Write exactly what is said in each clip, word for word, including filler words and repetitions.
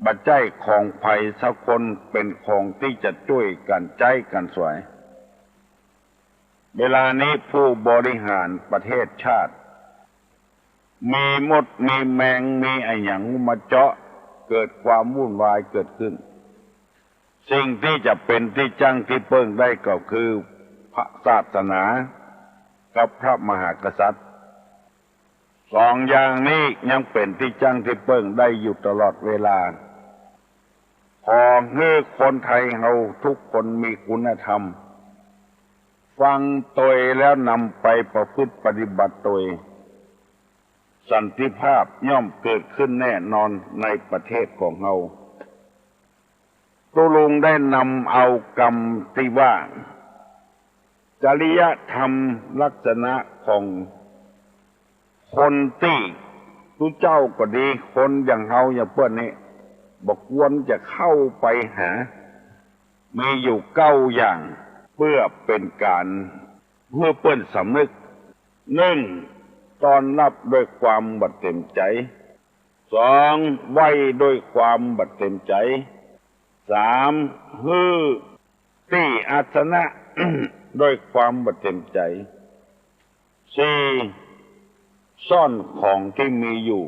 บ่ใจ้ของใผสักคน เป๋นของตี้จะจ้วยกั๋นใจ๊กั๋นสวย เวลานี้ผู้บริหารประเทศชาติ มีมด มีแมง มีอะหยังมาเจาะ เกิดความวุ่นวายเกิดขึ้น สิ่งตี้จะเป๋นตี้จั้งตี้เปิ้งได้ก็คือพระศาสนากับพระมหากษัตริย์ สองอย่างนี้ยังเป๋นตี้จั้งตี้เปิ้งได้อยู่ตลอดเวลา ขอหื้อคนไทยเฮาทุกคนมีคุณธรรม ฟังตวยแล้วนำไปประพฤติปฏิบัติตวย สันติภาพย่อมเกิดขึ้นแน่นอนในประเทศของเฮา ตุ๊ลุงได้นำเอากำตี้ว่า จริยธรรมลักษณะของคนตี้ ตุ๊เจ้าก็ดี คนอย่างเฮาอย่างเปิ้นนี่ บ่ควรจะเข้าไปหา มีอยู่เก้าอย่าง เปื้อเป๋นก๋านหื้อเปิ้นสำนึก นึ่ง ต้อนฮับด้วยความบ่เต๋มใจ๋ สอง ไหว้ด้วยความบ่เต๋มใจ๋ สาม หื้อตี้อาสนะ ด้วยความบ่เต๋มใจ๋ สี่ ซ่อนของตี้มีอยู่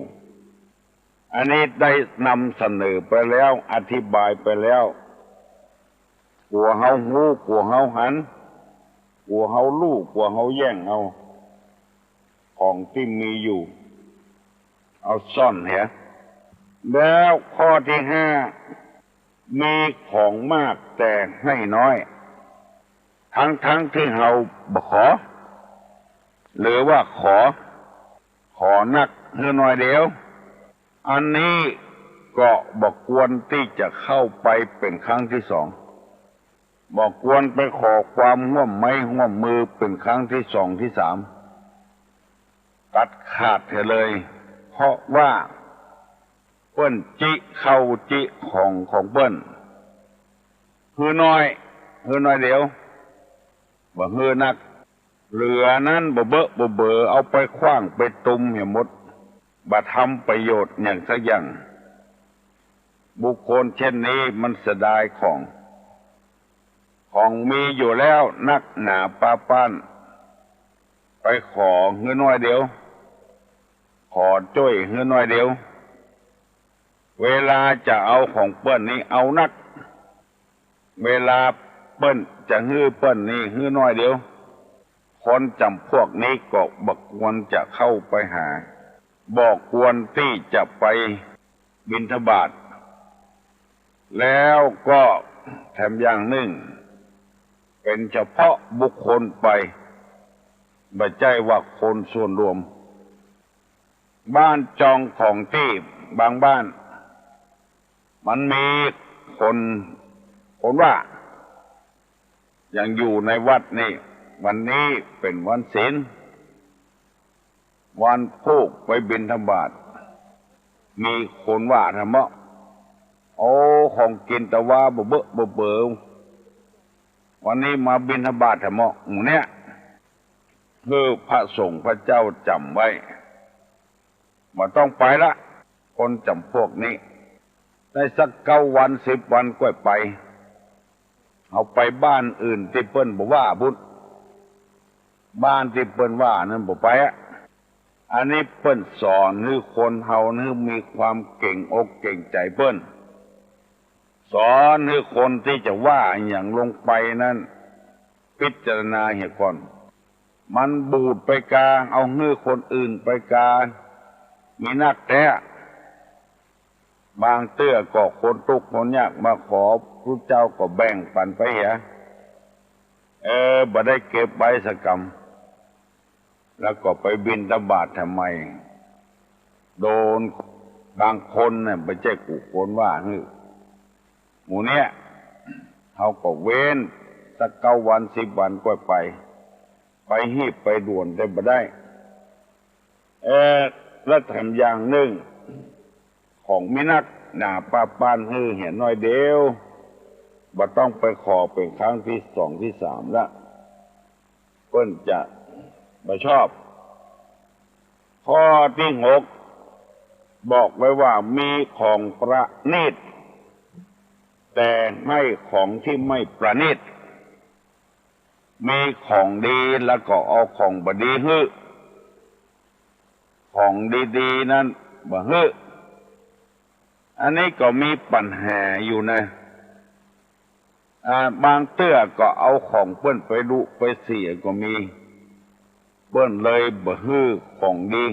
อันนี้ได้นำเสนอไปแล้ว อธิบายไปแล้ว กั๋วเฮาฮู้ กั๋วเฮาหัน กั๋วเฮาลู่ กั๋วเฮาแย่งเอา ของตี้มีอยู่ เอาซ่อนเหีย แล้วข้อตี้ห้า มีของมากแต่ให้น้อย ทั้งๆ ตี้เฮาบ่ขอ หรือว่าขอ ขอนักหื้อน้อยเดียว อันนี้ก็บ่ควรตี้จะเข้าไปเป๋นครั้งตี้สอง บ่ควรไปขอความฮ่วมไม้ฮ่วมมือเป๋นครั้งตี้สองตี้สาม ตัดขาดเสียเลย เพราะว่าเปิ้นจิเข้าจิของของเปิ้น หื้อน้อย หื้อน้อยเดียว บ่หื้อนัก เหลือนั้นบ่เบอะบ่เบอ เอาไปขว้างไปตุมเหียหมด บ่ทำประโยชน์หยังสักอย่าง บุคคลเช่นนี้มันเสียดายของ ของมีอยู่แล้วนักหนาปาป๊าน ไปขอหื้อน้อยเดียว ขอจ้วยหื้อน้อยเดียว เวลาจะเอาของเปิ้นนี้เอานัก เวลาเปิ้นจะหื้อเปิ้นนี้หื้อน้อยเดียว คนจ๋ำพวกนี้ก็บ่ควรจะเข้าไปหา บ่ควรตี้จะไปบิณฑบาต แล้วก็แถมอย่างนึ่ง เป๋นเฉพาะบุคคลไป บ่ใจ้ว่าคนส่วนรวม บ้านจองของตี้บางบ้าน มันมีคน คนว่า ยังอยู่ในวัดนี่ วันนี้เป๋นวันศีล วันพูกไปบิณฑบาต มีคนว่าถะเมาะ โอ้ ของกิ๋นตะวาบ่เบอะบ่เบอ วันนี้มาบิณฑบาตถะเมาะ หมู่เนี้ย หื้อพระสงฆ์พระเจ้าจ๋ำไว้ บ่ต้องไปละ คนจ๋ำพวกนี้ ได้สักเก้าวันสิบวันก้อยไป เอาไปบ้านอื่นตี้เปิ้นบ่ว่าพุ้น บ้านตี้เปิ้นว่านั้นบ่ไปอะ อันนี้เปิ้นสอนหื้อคนเฮาหื้อมีความเก๋งอกเก๋งใจ๋เปิ้น สอนหื้อคนตี้จะว่าอะหยังลงไปนั้น พิจารณาเหียก่อน มันบูดไปกา เอาหื้อคนอื่นไปกา มีนักแต๊ บางเตื้อก็คนตุ๊กข์คนยากมาขอ พุทธเจ้าก็แบ่งปั๋นไปเหีย เออ บ่ได้เก็บไว้สักกำ แล้วก็ไปบิณฑบาตถะไม โดนบางคนน่ะ บ่ใจ้กูควรว่าหื้อ หมู่เนี้ย เฮาก็เว้นสักเก้าวันสิบวันก้อยไป ไปฮีบไปด่วนได้บ่ได้ เออ แล้วแถมอย่างนึ่ง ของมีนักหนาปาป๊านหื้อเหียน้อยเดียว บ่ต้องไปขอเป๋นครั้งตี้สองตี้สามละ เปิ้นจะบ่ชอบ ข้อตี้หก บอกไว้ว่ามีของประณีต แต่หื้อของตี้ไม่ประณีต มีของดีแล้วก็เอาของบ่ดีหื้อ ของดีๆ นั้นบ่หื้อ อันนี้ก็มีปัญหาอยู่นะ อ่า บางเตื้อก็เอาของเปิ้นไปดุไปเสียก็มี เปิ้นเลยบ่หื้อของดี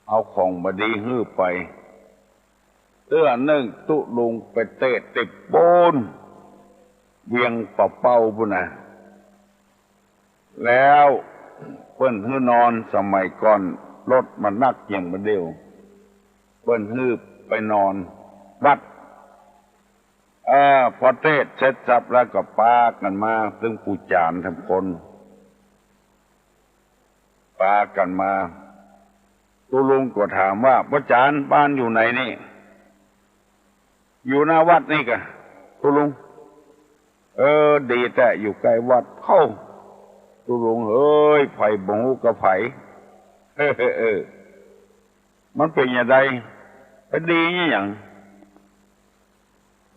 เอาของบ่ดีหื้อไป เตื้อนึ่งตุ๊ลุงไปเตะเต็บปูน เวียงป่าเป้าปู้นนะ แล้วเปิ้นหื้อนอน สมัยก่อนรถมันนักอย่างบ่าเดี่ยว เปิ้นหื้อไปนอนวัด เออ พอเตะเสร็จสับแล้วก็ปากั๋นมา ตึงปู่จ๋ารทำคน ปากั๋นมา ตุ๊ลุงก็ถามว่า ป้อจ๋าร บ้านอยู่ไหนนี่ อยู่หน้าวัดนี่กะ ตุ๊ลุง เออ ดีแต๊ อยู่ใก้วัด เข้า ตุ๊ลุงเอ้ย ใผบ่ฮู้กะใผ เออ มันเป๋นจะใด ไปดีอะหยัง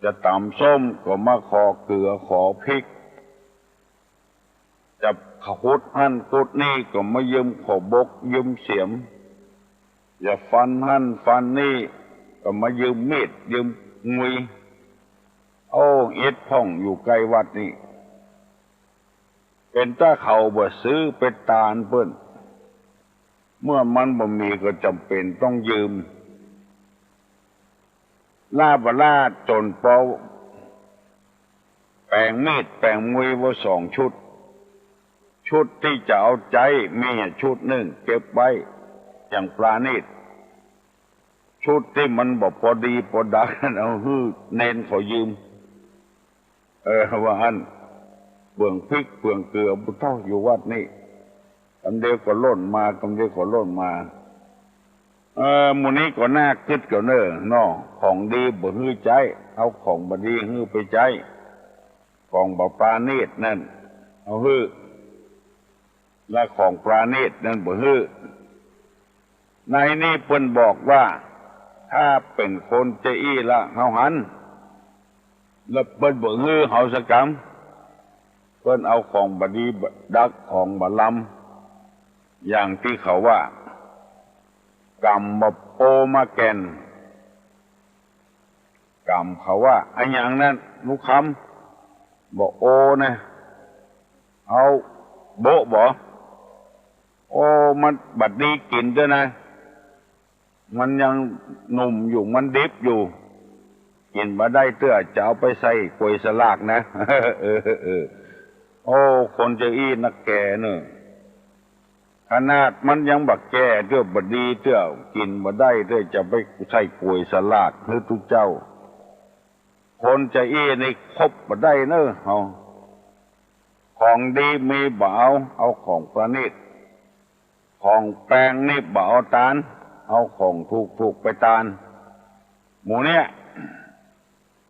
จะต๋ำส้มก็มาขอเกลือขอพริก จะขุดหั้นขุดนี่ก็มายืมขอบบกยืมเสียม จะฟันหั้นฟันนี่ก็มายืมมีดยืมงุย โอ้ อิดพ่องอยู่ใก้วัดนี่ เป๋นต๋าเขาบ่ซื้อไปตานเปิ้น เมื่อมันบ่มีก็จ๋ำเป๋นต้องยืม ล้าบ่ล้าจ๋นปอ แป๋งมีดแป๋งงุยไว้สองชุด ชุดตี้จะเอาใจ๊มีอะชุดนึ่งเก็บไว้อย่างปราณีต ชุดตี้มันบ่ปอดีปอดักเอาหื้อเณรเขายืม เออ ว่าอั้น เปืองพริกเปืองเกลือ ปุโธ่ อยู่วัดนี่ กำเดียวก็ล่นมา กำเดียวก็ล่นมา เออ หมู่นี้ก็น่ากึ๊ดกั๋นเน่อเนาะ ของดีบ่หื้อใจ๊ เอาของบ่ดีหื้อไปใจ๊ ของบ่ปราณีตนั้นเอาหื้อ และของปราณีตนั้นบ่หื้อ ในนี้เปิ้นบอกว่า ถ้าเป๋นคนจะอี้ละเฮาหัน และเปิ้นบ่หื้อเฮาสักกำ เปิ้นเอาของบ่ดีบ่ดัก ของบ่ลำ อย่างตี้เขาว่า ก๋ำบ่โอมาแก่น ก๋ำเขาว่า อะหยังนั้น ลุงคำ บ่โอนะ เอาโบ๊ะบ่ โอ้ มันบ่ดีกิ๋นเตื้อนะ มันยังหนุ่มอยู่ มันดิบอยู่ กิ๋นบ่ได้เตื้อ จะเอาไปใส่ก๋วยสลากนะ เออ เออ โอ้ คนจะอี้นักแก่เน่อ ขนาดมันยังบ่แก่เตื้อ บ่ดีเตื้อ กิ๋นบ่ได้เตื้อ จะไปใส่ก๋วยสลากหื้อตุ๊เจ้า คนจะอี้นี่คบบ่ได้เน่อเฮา ของดีมีบ่เอา เอาของประณีต ของแปงนี่บ่เอาตาน เอาของถูกๆ ไปตาน หมู่เนี้ย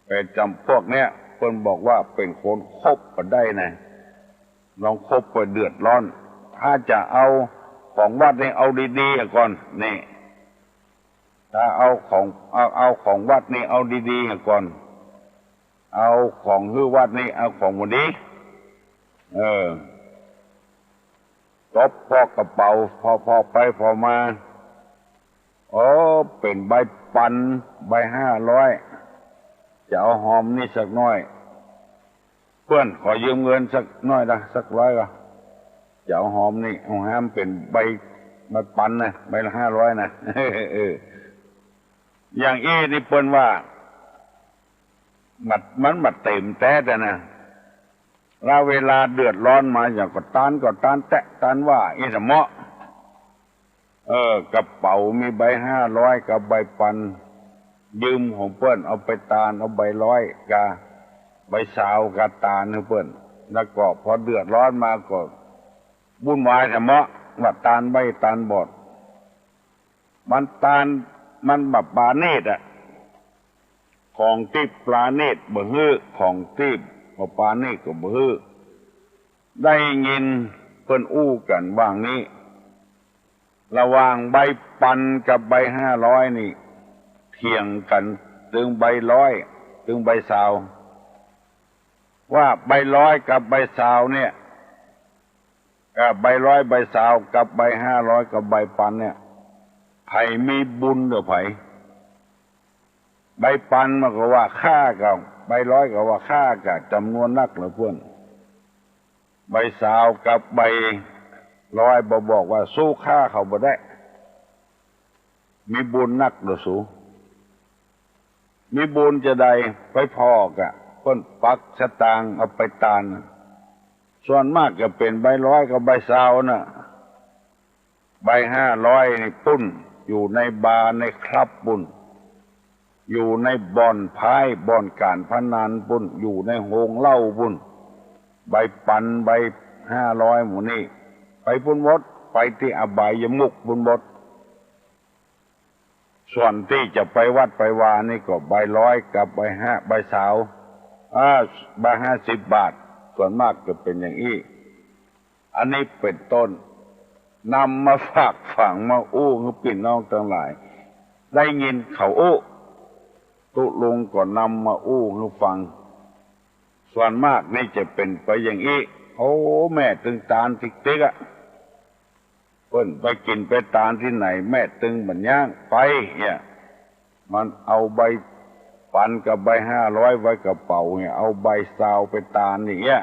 เป๋นจ๋ำพวกเนี้ย เปิ้นบอกว่าเป๋นคนคบบ่ได้นะ ลองคบไปเดือดร้อน ถ้าจะเอาของวัดนี่เอาดีๆ ก่อน นี่ ถ้าเอาของ เอา เอาของวัดนี่เอาดีๆ ก่อน เอาของหื้อวัดนี่เอาของบ่ดี เออ ตบปอกกระเป๋า ผ่อๆ ไปผ่อมา โอ้ เป๋นใบปัน ใบห้าร้อย จะเอาหอมนี่สักหน้อย เปื้อนขอยืมเงินสักหน้อยนะ สักร้อยก็ จะเอาหอมนี่ เอาหอมเป๋นใบ ใบปันนะ ใบละห้าร้อยนะ เออ อย่างอี้นี่เปิ้นว่า มัน มันบ่เต็มแต๊ๆ นะ แล้วเวลาเดือดร้อนมาอย่างก็ตานก็ตานแต๊ะตานว่าอี้สะเมาะ เออ กระเป๋ามีใบห้าร้อยกับใบปัน ยืมของเปิ้น เอาไปตาน เอาใบร้อยกับใบซาวกับตานหื้อเปิ้น แล้วก็พอเดือดร้อนมาก็วุ่นวายสะเมาะ ว่าตานใบ้ตานบอด มันตาน มันบ่ปราณีตอะ ของตี้ปราณีตบ่หื้อ ของตี้บ่ปราณีตก็บ่หื้อ ได้ยินเปิ้นอู้กั๋นว่างี้ ระหว่างใบปันกับใบห้าร้อยนี่ เถียงกั๋น ตึงใบร้อย ตึงใบซาว ว่าใบร้อยกับใบซาวเนี่ย เอ่อ ใบร้อยใบซาวกับใบห้าร้อยกับใบปันเนี่ย ใผมีบุญกว่าใผ ใบปันมันก็ว่าข้าก่ะ ใบร้อยก็ว่าข้าก่ะ จ๋ำนวนนักเหลือเปื้อน ใบซาวกับใบร้อยบ่บอกว่าสู้ข้าเขาบ่ได้ มีบุญนักเหลือสู มีบุญจาใด ไปผ่อก่ะ เปิ้นปักสตางค์เอาไปตาน ส่วนมากจะเป๋นใบร้อยกับใบซาวน่ะ ใบห้าร้อยนี่ปุ้น อยู่ในบาร์ในคลับปุ้น อยู่ในบ่อนไพ่บ่อนก๋านพนันปุ้น อยู่ในโฮงเหล้าปุ้น ใบปันใบห้าร้อยหมู่นี่ ไปปุ้นหมด ไปตี้อบายมุขปุ้นหมด ส่วนตี้จะไปวัดไปวานี่ก็ใบร้อยกับใบห้า ใบซาว อ่า ใบห้าสิบบาท ส่วนมากจะเป๋นอย่างอี้ อันนี้เป๋นต้น นำมาฝากฝังมาอู้หื้อปี้น้องตังหลาย ได้ยินเขาอู้ ตุ๊ลุงก็นำมาอู้หื้อฟัง ส่วนมากนี่จะเป๋นไปอย่างอี้ โอ้ แม่ตึงตานติ๊กๆ อะ เปิ้นไปกิ๋นไปตานตี้ไหน แม่ตึงบ่ย้างไปเนี่ย มันเอาใบปันกับใบห้าร้อยไว้กระเป๋าเนี่ย เอาใบซาวไปตานอย่างเงี้ย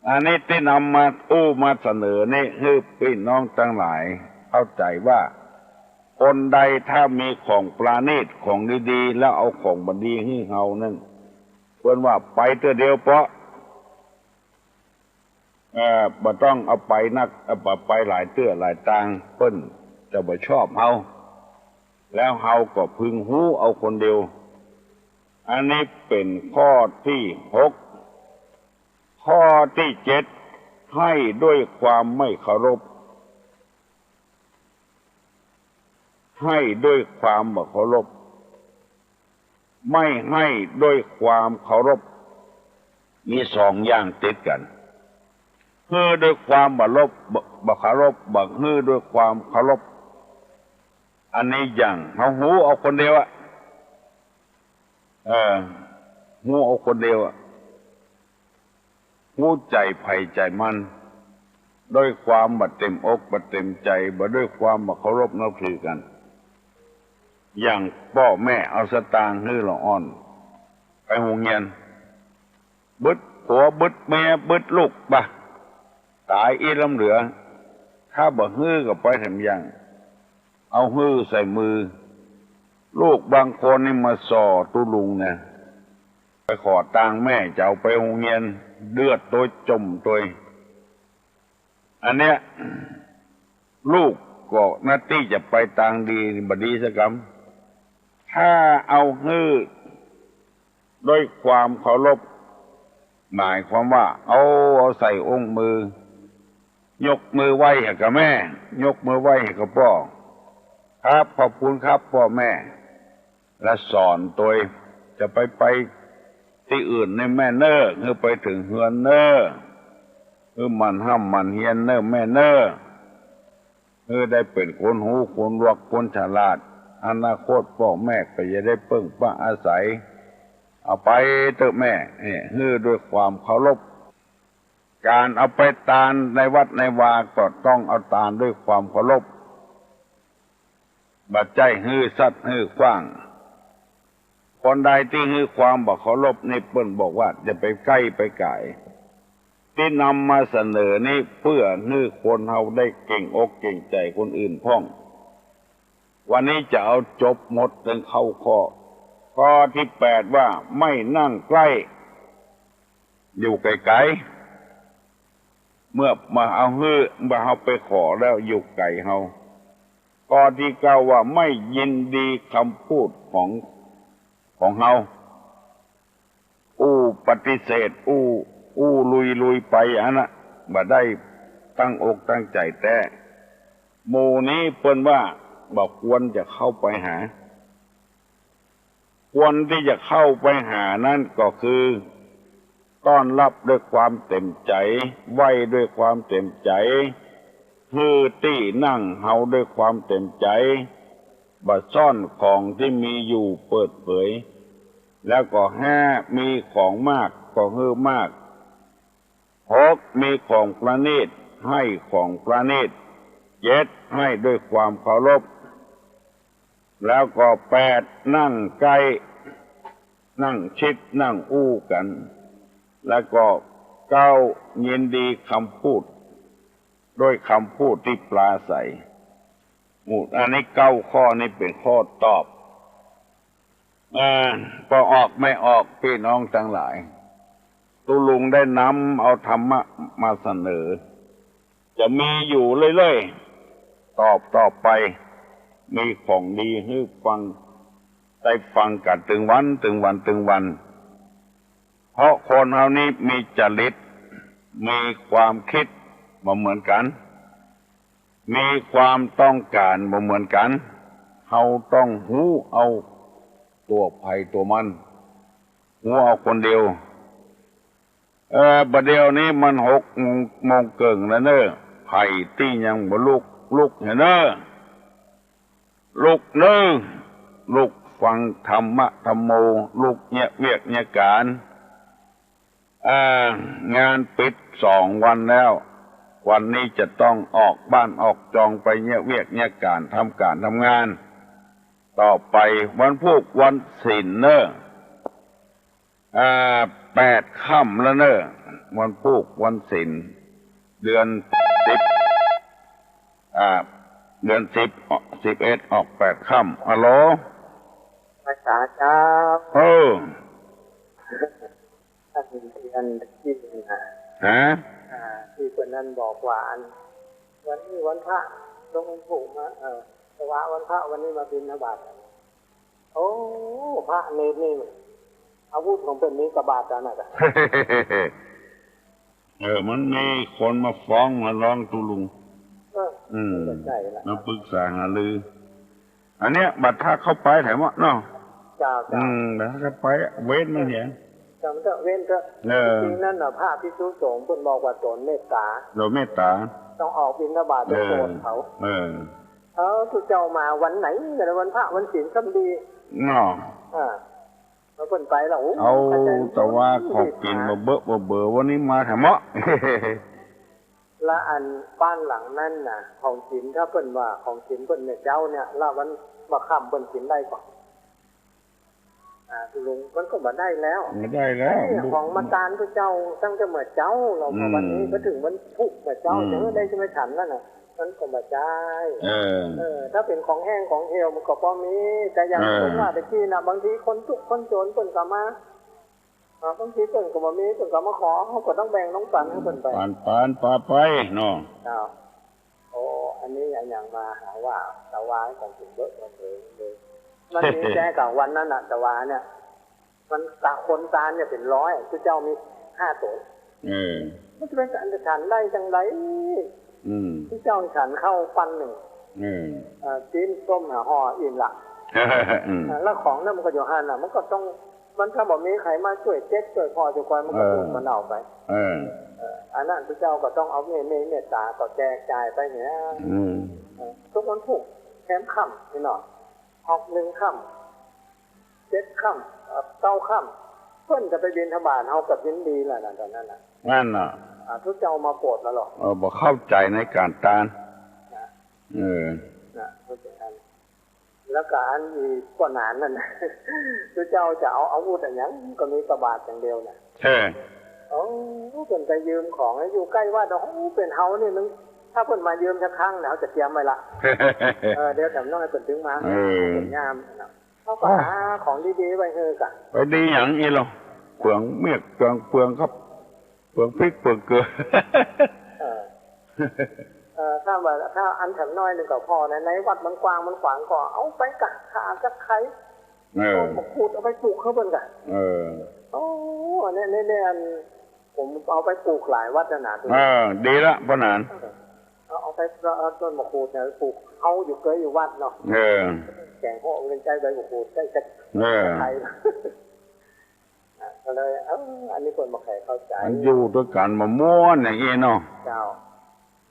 อันนี้ตี้นำมาอู้มาเสนอนี่ หื้อปี้น้องตังหลายเข้าใจ๋ว่า คนใดถ้ามีของประณีตของดีๆ แล้วเอาของบ่ดีหื้อเฮานั้น เปิ้นว่าไปเตื้อเดียวเปาะ เอ่อ บ่ต้องเอาไปนัก เอาไปหลายเตื้อหลายตาง เปิ้นจะบ่ชอบเฮา แล้วเฮาก็พึงฮู้เอาคนเดียว อันนี้เป๋นข้อตี้หก ข้อตี้เจ็ด ให้ด้วยความไม่เคารพ ให้ด้วยความบ่เคารพ ไม่ให้ด้วยความเคารพ มีสองอย่างติดกั๋น หื้อด้วยความบ่เคารพ บ่ บ่เคารพ บ่หื้อด้วยความเคารพ อันนี้อย่างเฮาฮู้เอาคนเดียวอะ เออ ฮู้เอาคนเดียวอะ ฮู้ใจ๋ใผใจ๋มัน ด้วยความบ่เต็มอกบ่เต็มใจ๋ บ่ด้วยความบ่เคารพนับถือกั๋น อย่างป้อแม่เอาสตางค์หื้อละอ่อนไปโฮงเฮียน บึดผัวบึดเมียบึดลูกบ่า ต๋ายอี้ล้ำเหลือ ถ้าบ่หื้อก็ไปแถมอย่าง เอาหื้อใส่มือ ลูกบางคนนี่มาส่อตุ๊ลุงเนี่ย ไปขอตางค์แม่จะเอาไปโฮงเฮียน เดือดตวยจ๋มตวย อันเนี้ย ลูกก็นาตี้จะไปตางดี บ่ดีสักกำ ถ้าเอาหื้อด้วยความเคารพ หมายความว่า เอา เอาใส่อุ้งมือ ยกมือไหว้ให้กับแม่ ยกมือไหว้ให้กับป้อ ครับ ขอบคุณครับป้อแม่ และสอนตวย จะไป ไปตี้อื่นนี่แม่เน่อ หื้อไปเถิงเฮือนเน่อ หื้อหมั่นฮ่ำหมั่นเฮียนเน่อแม่เน่อ หื้อได้เป๋นคนฮู้คนหนวกคนฉลาด อนาคตป้อแม่ก็จะได้เปิ้งป้าอาศัย เอาไปเต๊อะแม่ เนี่ย หื้อด้วยความเคารพ ก๋านเอาไปตานในวัดในวาก็ต้องเอาตานด้วยความเคารพ บ่ใจ้หื้อสัตว์หื้อขว้าง คนใดตี้หื้อความบ่เคารพนี่เปิ้นบอกว่าอย่าไปใก้ไปก๋าย ตี้นำมาเสนอนี้เปื้อหื้อคนเฮาได้เก่งอกเก่งใจ๋คนอื่นพ่อง วันนี้จะเอาจบหมดตึงเข้าข้อ ข้อตี้แปดว่าไม่นั่งใกล้ อยู่ไก๋ๆ เมื่อมาเอาหื้อ เมื่อเฮาไปขอแล้วอยู่ไก๋เฮา ข้อตี้เก้าว่าไม่ยินดีกำพูดของ ของเฮา อู้ปฏิเสธ อู้ อู้ลุยๆ ไปอันนั้นน่ะ บ่ได้ตั้งอกตั้งใจ๋แต๊ หมู่นี้เปิ้นว่าบ่ควรจะเข้าไปหา ควรตี้จะเข้าไปหานั้นก็คือ ต้อนฮับด้วยความเต๋มใจ๋ ไหว้ด้วยความเต๋มใจ๋ หื้อตี้นั่งเฮาด้วยความเต็มใจ๋ บ่ซ่อนของตี้มีอยู่เปิดเผย แล้วก็ห้า มีของมากก็หื้อมาก หก มีของประณีต ให้ของประณีต เจ็ด ให้ด้วยความเคารพ แล้วก็แปด นั่งใก้ นั่งชิด นั่งอู้กั๋น แล้วก็เก้า ยินดีกำพูด ด้วยกำพูดตี้ปราศรัย หมู่ อันนี้เก้าข้อนี้เป๋นข้อตอบ เอ่อ ปอออกไม่ออก ปี้น้องตังหลาย ตุ๊ลุงได้นำเอาธรรมะมาเสนอ จะมีอยู่เรื่อยๆ ตอบต่อไป มีของดีหื้อฟัง ได้ฟังกั๋นตึงวัน ตึงวัน ตึงวัน เพราะคนเฮานี้มีจริต มีความกึ๊ดบ่เหมือนกั๋น มีความต้องก๋านบ่เหมือนกั๋น เฮาต้องฮู้เอาตั๋วใผตั๋วมัน ฮู้เอาคนเดียว เออ บ่าเดี่ยวนี้มันหกโมง โมงเกิ่งแล้วเน่อ ใผตี้ยังบ่ลุก ลุกเหียเน่อ ลุกเน่อ ลุกฟังธรรมะธัมโม ลุกเยียะเวียกเยียะก๋าน อ่า งานปิดสองวันแล้ว วันนี้จะต้องออกบ้านออกจองไปเยียะเวียกเยียะก๋าน ทำก๋านทำงาน ต่อไปวันพูกวันศีลเน่อ อ่า แปดค่ำแล้วเน่อ วันพูกวันศีล เดือนสิบ อ่า เดือนสิบ สิบเอ็ด ออกแปดค่ำ ฮัลโหล ภาษาเจ้า เออ อันที่อันที่นะ ฮะ อ่า ตี้เปิ้นนั้นบอกว่าอัน วันนี้วันพระ หลวงปู่มา เอ่อ ถวายวันพระ วันนี้มาบิณฑบาต โอ้ พระเณรนี่ อาวุธของเปิ้นมีกระบาดอันนั้นอะ เออ มันมีคนมาฟ้องมาร้องตุ๊ลุง เออ อืม ใช่ละ มาปรึกษาหารือ อันเนี้ย บัดถ้าเข้าไปแถมว่าเนาะ เจ้า เจ้า อืม บัดถ้าเข้าไป เว้นมันเหีย เจ้า มันก็เว้นเถอะ เออ จริงๆ นั่นน่ะ พระภิกษุสงฆ์เปิ้นบอกว่าสอนเมตตา สอนเมตตา ต้องออกบิณฑบาตไปโปรดเขา เออ เออ เออ ตุ๊เจ้ามาวันไหน วันพระวันศีลซ้ำดี เนาะ อ่า แล้วเปิ้นไปละ โอ้ เอา เข้าใจ๋ แต่ว่าของกิ๋นบ่เบอะบ่เบอ วันนี้มาแถมเนาะ ละอันบ้านหลังนั้นน่ะ ของกิ๋น ถ้าเปิ้นว่าของกิ๋นเปิ้นแม่เจ๊าเนี่ย ละวันบ่าค่ำเปิ้นกิ๋นได้ก่อ อ่า ลุง มันก็บ่ได้แล้ว บ่ได้แล้ว ไอ้ของมาตานตุ๊เจ้าตั้งแต่เมื่อเจ๊า แล้วก็ อืม วันนี้ก็ถึงวันพูกเมื่อเจ๊า อืม จะได้จะไม่ฉันแล้วน่ะ มันก็บ่ได้ เออ เออ ถ้าเป๋นของแห้งของเหี่ยวมันก็พอมี แต่อย่าง เออ เปิ้นว่าตะกี้น่ะ บางทีคนตุ๊กข์คนจ๋นเปิ้นก็มา อ่า บางทีเปิ้นก็บ่มี เปิ้นก็มาขอ เฮาก็ต้องแบ่งน้องปันหื้อเปิ้นไป ปัน ปัน ปาไปเนาะ เจ้า โอ้ อันนี้อะหยังมาหาว่าตะวาของผมเบ้อมาเถิงเลย มันมีแค่กับวันนั้นน่ะ ตะวาเนี่ย มันตะ คนตานเนี่ยเป๋นร้อย ตุ๊เจ้ามีห้าตั๋ว เออ มันจะเป๋นอันจะฉันได้จังใด อืม ตุ๊เจ้าฉันข้าวปันนึ่ง อืม เอ่อ จี๋นส้มหาห่ออิ่มละ อืม อ่า แล้วของนั้นมันก็อยู่หั้นน่ะ มันก็ต้อง มันถ้าบ่มีใผมาจ้วยเจ็บจ้วยผ่อจ้วยคอย มันก็ เออ อดมันเอาไป เออ เออ อันนั้นตุ๊เจ้าก็ต้องเอาเมต เมต เมตตาก็แจกจ่ายไปเนี่ย อืม เออ ตุ๊วันพูกแถมค่ำนี่เนาะ ออกนึ่งค่ำ เจ็ดค่ำ เอ่อ เก้าค่ำ เปิ้นจะไปบิณฑบาต เฮาก็ยินดีแหละนะ ต๋อนนั้นน่ะ นั่นน่ะ อ่า ตุ๊เจ้ามาโปรดแล้วเหรอ เออ บ่เข้าใจ๋ในก๋านตาน นะ เออ นะ เพราะฉะนั้น แล้วก็อันอีกก็นานนั่นน่ะ ตุ๊เจ้าจะเอาอาวุธอะหยัง ก็มีกระบาดอย่างเดียวน่ะ เออ โอ้ เปิ้นไปยืมของ อยู่ใก้วัด โอ้ เป๋นเฮานี่มัน ถ้าเปิ้นมายืมสักครั้งน่ะ เฮาจะเตรียมไว้ละ เออ เดี๋ยวแถมน้อยเปิ้นถึงมา เออ เปิ้นยามน่ะ เฮาก็หาของดีๆ ไว้หื้อกะ ไปดีหยังอี้ลอ เปืองเมียก เปือง เปืองครับ เปืองพริก เปืองเกลือ เออ เออ ถ้าว่า ถ้าอันแถมน้อยนึ่งก็พอนะ ในวัดมันกว้างมันขวางก็เอาไปกะ ข่าตะไคร้ เออ ต้นมะกรูดเอาไปปลูกหื้อเปิ้นกะ เออ โอ้ เนี่ย เนี่ย เนี่ย อัน ผมเอาไปปลูกหลายวัดแล้วนะ เออ ดีละ ป้อหนาน เออ เอา เอาไป เอาต้นมะกรูดเนี่ยไปปลูก เอาอยู่เกยอยู่วัดเนาะ เออ แกงโฮะมันใจ๊ใบมะกรูด ใจ๊ตะ เออ ไคร้ อ่ะ ก็เลย เออ อันนี้เปิ้นบ่ใค่เข้าใจ๋ มันอยู่ตวยกั๋นบ่ม่วนอย่างอี้เนาะ เจ้า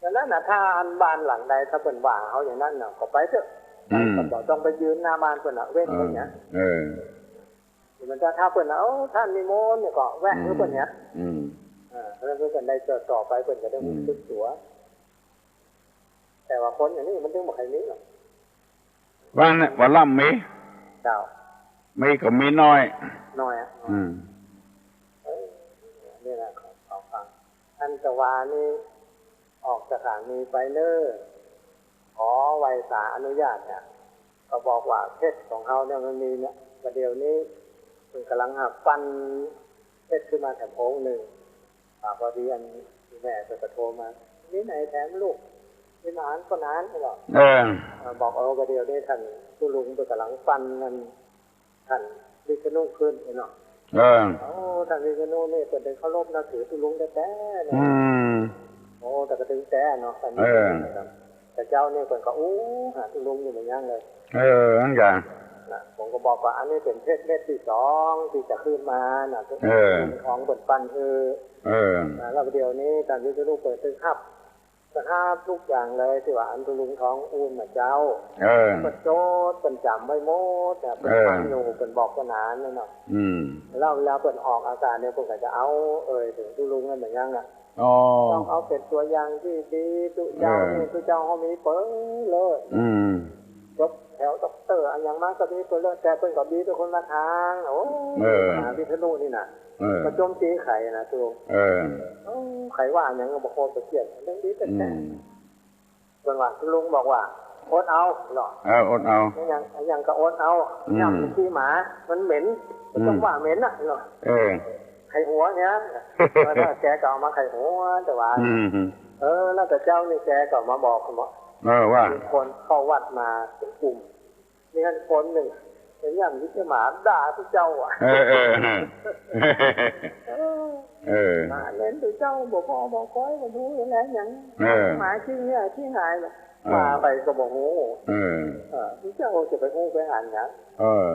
ฉะนั้นน่ะ ถ้าอันบ้านหลังใด ถ้าเปิ้นว่าเฮาอย่างนั้นน่ะ ก็ไปเต๊อะ อืม ก็บ่ต้องไปยืนหน้าบ้านเปิ้นน่ะ เว้นเปิ้นเนี่ย เออ เออ มันจะ ถ้าเปิ้นน่ะ โอ้ ท่านนิมนต์เนี่ย ก็แวะ อืม หื้อเปิ้นเนี่ย อืม เออ แล้วเปิ้นได้เจอต่อไป เปิ้นจะได้ อืม ฮู้สึกตั๋ว แต่ว่าคนอย่างนี้มันจึงบ่ใค่มีหรอก ว่าเนี่ย ว่าลำมี เจ้า มีก็มีน้อย น้อยอะ อืม เออ นี่แหละ ขอ ขอฟัง อันตวานี้ออกสถานีไปเน้อ ขอไหว้สาอนุญาตเนี่ย ก็บอกว่าเพชรของเฮาเนี่ยมันมีเนี่ย ประเดี๋ยวนี้มันก๋ำลังหักฟันเพชรขึ้นมาแถมองค์หนึ่ง อ่า พอดีอันแม่เปิ้นก็โทรมา มีไหนแถมลูก มีหมานก็หนานนี่หรอ เออ อ่า บอก เออ ประเดี๋ยวนี้ท่านตุ๊ลุงเปิ้นก๋ำลังฟันนั่น ท่านวิษณุขึ้นเนาะ เออ โอ้ ท่านวิษณุนี่เปิ้นได้เคารพนับถือตุ๊ลุงแต๊ๆ เลย อืม โอ้ แต่ก็ตึงแต๊เนาะ ท่านวิษณุ เออ นะครับ แต่เจ้านี่เปิ้นก็อู้หาตุ๊ลุงอยู่บ่ยั้งเลย เออ นั่นกะ นะ ผมก็บอกว่าอันนี้เป๋นเพชรเม็ดตี้สองตี้จะขึ้นมานะ เออ ของเปิ้นปันคือ เออ นะ แล้วเดี๋ยวนี้ท่านวิษณุเปิ้นตึงฮับ สภาพทุกอย่างเลยตี้ว่าอันตุ๊ลุงทองอู้มาเจ้า เออ เปิ้นโจทย์เปิ้นจ๋ำไว้หมดนะ เปิ้น เออ ฟังอยู่ เปิ้นบอกก็หนานนั่นเนาะ อืม แล้วเวลาเปิ้นออกอากาศเนี่ย เปิ้นก็จะเอาเอ่ยเถิงตุ๊ลุงนั่นเหมือนกั๋นอะ อ๋อ ต้องเอาเป๋นตั๋วอย่างตี้ดี ตุ๊เจ้า เออ นี่ตุ๊เจ้าเฮามีเปิ้นเลย อืม จบแถวด็อกเตอร์อะหยังมาก็มีเปิ้นเลย แต่เปิ้นก็มีเป๋นคนละตาง โอ้ เออ หาวิษณุนี่น่ะ เออ มาโจมตีใผนะตุ๊ลุง เออ เออ ใผว่าหยังก็บ่โคตรเกลียด เรื่องนี้แต๊ๆ อืม เปิ้นว่า ตุ๊ลุงบอกว่า อดเอาเนาะ เออ อดเอา อะหยัง อะหยังก็อดเอา อืม ย่ำขี้หมา มันเหม็น อืม บ่ต้องว่าเหม็นน่ะเนาะ เออ ไข่หัวเนี่ย เออ แล้วแกก็เอามาไข่หัว แต่ว่า อืม เออ แล้วแต่เจ้านี่แกก็มาบอกผมว่า เออ ว่า มีคนเข้าวัดมาเป๋นกลุ่ม มีคนหนึ่ง เป๋นอย่างนี้หมาด่าตุ๊เจ้าอะ เออ เออ เออ เออ หมาเหม็นตุ๊เจ้า บ่พอบ่ก้อย บ่ฮู้แล้วหยัง เออ หมาขี้เยี่ยขี้หายน่ะ เออ ว่าไปก็บ่ฮู้ เออ เออ ตุ๊เจ้าจะไปฮู้ไปหันหยัง เออ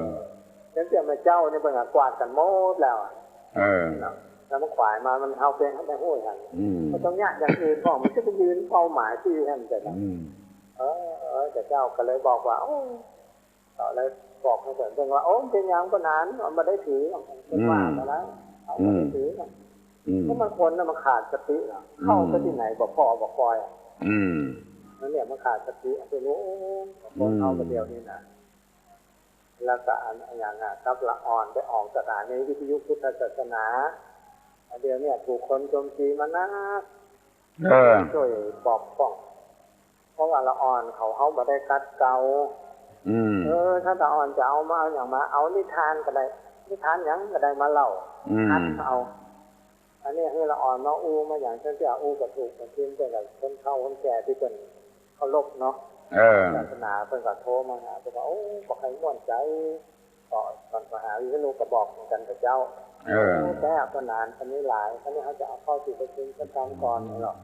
จังเตี้ยแม่เจ้านี่เปิ้นก็กวาดกั๋นหมดแล้วอะ เออ เนาะ แล้วมันขวายมา มันเฮาเป๋น เฮาไปฮู้หัน อืม บ่ต้องยากอย่างอื่นพ่อง มันจะไปยืนเป้าหมายตี้หั้นแต่ละ อืม เออ เออ แต่เจ้าก็เลยบอกว่า โอ้ ก็เลยบอกให้เปิ้น เปิ้นว่า โอ้ เป๋นหยังปานนั้น เอามาได้ถือ เปิ้นว่า อืม มาแล้ว เอามาได้ถือ อืม อืม เพราะมันคนน่ะมันขาดสติน่ะ อืม เข้าไปตี้ไหนบ่พ้อบ่คอยอะ อืม นั่นเนี่ยมันขาดสติ เปิ้นรู้ คนเฮา อืม ประเดี๋ยวนี้น่ะ แล้วก็อัน อันอย่างน่ะ กับละอ่อนไปออกสถานีวิทยุพุทธศาสนา เดี๋ยวเนี่ยถูกคนโจมตีมานัก เออ ช่วยปกป้อง เพราะว่าละอ่อนเขา เขาบ่ได้ขัดเกลา อืม เออ ถ้าละอ่อนจะเอามา เอาหยังมา เอานิทานก็ได้ นิทานหยังก็ได้มาเล่า อืม ขัดเอา อันนี้หื้อละอ่อนมาอู้มาหยัง จังเตี้ยอู้ก็ถูก ก็จริง แต่ละคนเฒ่าคนแก่ตี้เปิ้นเคารพเนาะ เออ ศาสนา เปิ้นก็โทรมาหา เปิ้นว่า โอ้ บ่ใค่ม่วนใจ๋ ก็ ก็มาหาวิษณุก็บอกเหมือนกั๋นกับเจ้า เออ แต่ก็นาน อันนี้หลาย อันนี้เขาจะเอาเข้าที่ประชุมสักครั้งก่อนเนาะ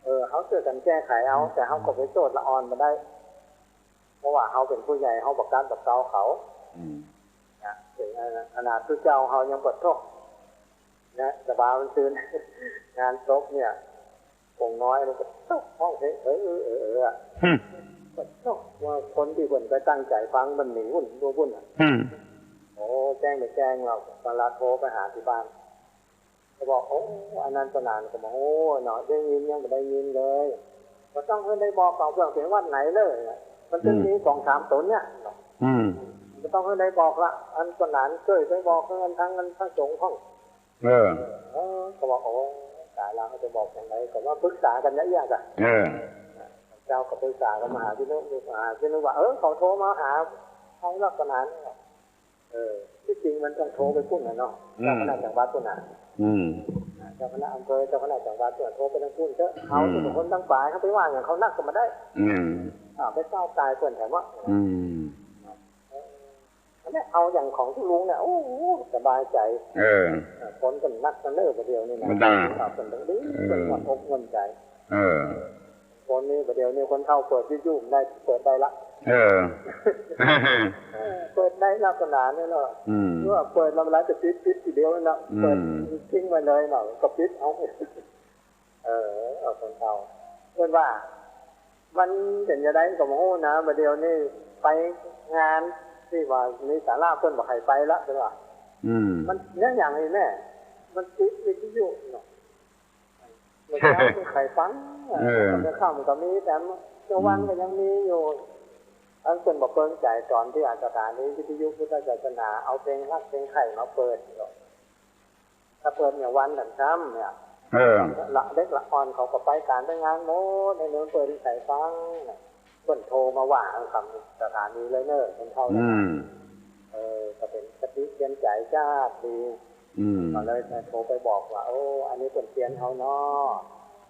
เออ เขาช่วยกั๋นแก้ไขเอา แต่เขาก็ไปโต้ษละอ่อนบ่ได้ เพราะว่าเขาเป๋นผู้ใหญ่ เขาบ่ก้าบ่เก๊าเขา อืม นะ เป๋นขนาดตุ๊เจ้าเขายังบ่โต้ษ นะ แต่ว่ามันตื่น งานศพเนี่ย องค์น้อยมันก็โต้ษ ฮ้องเพลง เออ เออ เออ เออ อะ หึ ก็โต้ษ ว่าคนตี้เปิ้นไปตั้งใจ๋ฟังมันหนีวุ่น ดูวุ่นอะ หึ โอ้ แจ้งไปแจ้งแล้ว เปิ้นละโทรไปหาตี้บ้าน ก็บอก โอ้ อันนั้นปานนั้น ก็บอก โอ้ เนาะ ได้ยินยังบ่ได้ยินเลย บ่ต้องหื้อได้บอก เอาเปิ้นเป๋นวัดไหนเลย มันจะมี อืม สองสามต๋นเนี่ยเนาะ อืม บ่ต้องหื้อได้บอกละ อันปานนั้น ช่วยไปบอกหื้ออันตัง อันพระสงฆ์พ่อง เออ เออ ก็บอก โอ้ ต๋ายแล้ว เขาจะบอกอย่างไร ก็มาปรึกษากั๋นละเอียดอะ เออ เจ้าก็ปรึกษากับมหาวิษณุ มหาวิษณุว่า เออ เขาโทรมาหาใผลักษณะนี้ เออ ตี้จริงมันต้องโทรไปปุ้นน่ะเนาะ อืม เจ้าคณะจังหวัดปุ้นน่ะ อืม เจ้าคณะอำเภอ เจ้าคณะจังหวัดปุ้นน่ะ โทรไปทางปุ้นเต๊อะ อืม เขาเป๋นคนตั้งฝ่าย เขาไปว่าอย่างเขานักก็บ่ได้ อืม อ่า ไปก้าวก่ายเปิ้นแถมว่า อืม เออ อันเนี้ยเอาอย่างของตุ๊ลุงเนี่ย โอ้โห สบายใจ๋ เออ เออ คนก็นักกันเน้อ ประเดี๋ยวนี้นะ มันได้ เปิ้นต้องดี เออ เปิ้นก็อกเงินใจ๋ เออ คนนี้ประเดี๋ยวนี้คนเฒ่าเปิดวิทยุได้ เปิดได้ละ เออ เออ เปิดได้ลักษณะนี้เนาะ อืม เมื่อเปิดแล้วมันจะปิด ปิดทีเดียวนั่นแหละ อืม เปิดทิ้งไว้เลยเนาะ ก็ปิดเอา เออ เออ คนเฒ่า เปิ้นว่า มันเป๋นจะใดก็บ่ฮู้นะ บ่าเดี่ยวนี้ไปงานตี้ว่ามีศาลาเปิ้นบ่ใค่ไปละ เปิ้นว่า อืม มันยังอย่างนี้แน่ มันติดวิทยุเนาะ เมื่อเจ๊าบ่ใค่ฟัง เออ เมื่อค่ำก็มี แต่เมื่อวันก็ยังมีอยู่ อันเปิ้นบ่เปิงใจ๋ต๋อนตี้อาสถานีวิทยุพุทธศาสนา เอาเพลงฮักเพลงใค่มาเปิดเนาะ ถ้าเปิดเนี่ยวันนั้นซ้ำเนี่ย เออ ละเล็กละอ่อนเขาก็ไปก๋านไปงานหมด ในเมืองเปิ้นใค่ฟังน่ะ เปิ้นโทรมาว่าคำสถานีเลยเน่อ เปิ้นเข้า อืม เออ ก็เป๋นคติเตือนใจ๋จ๊าดดี อืม ก็เลยโทรไปบอกว่า โอ้ อันนี้เปิ้นเตือนเฮาเนาะ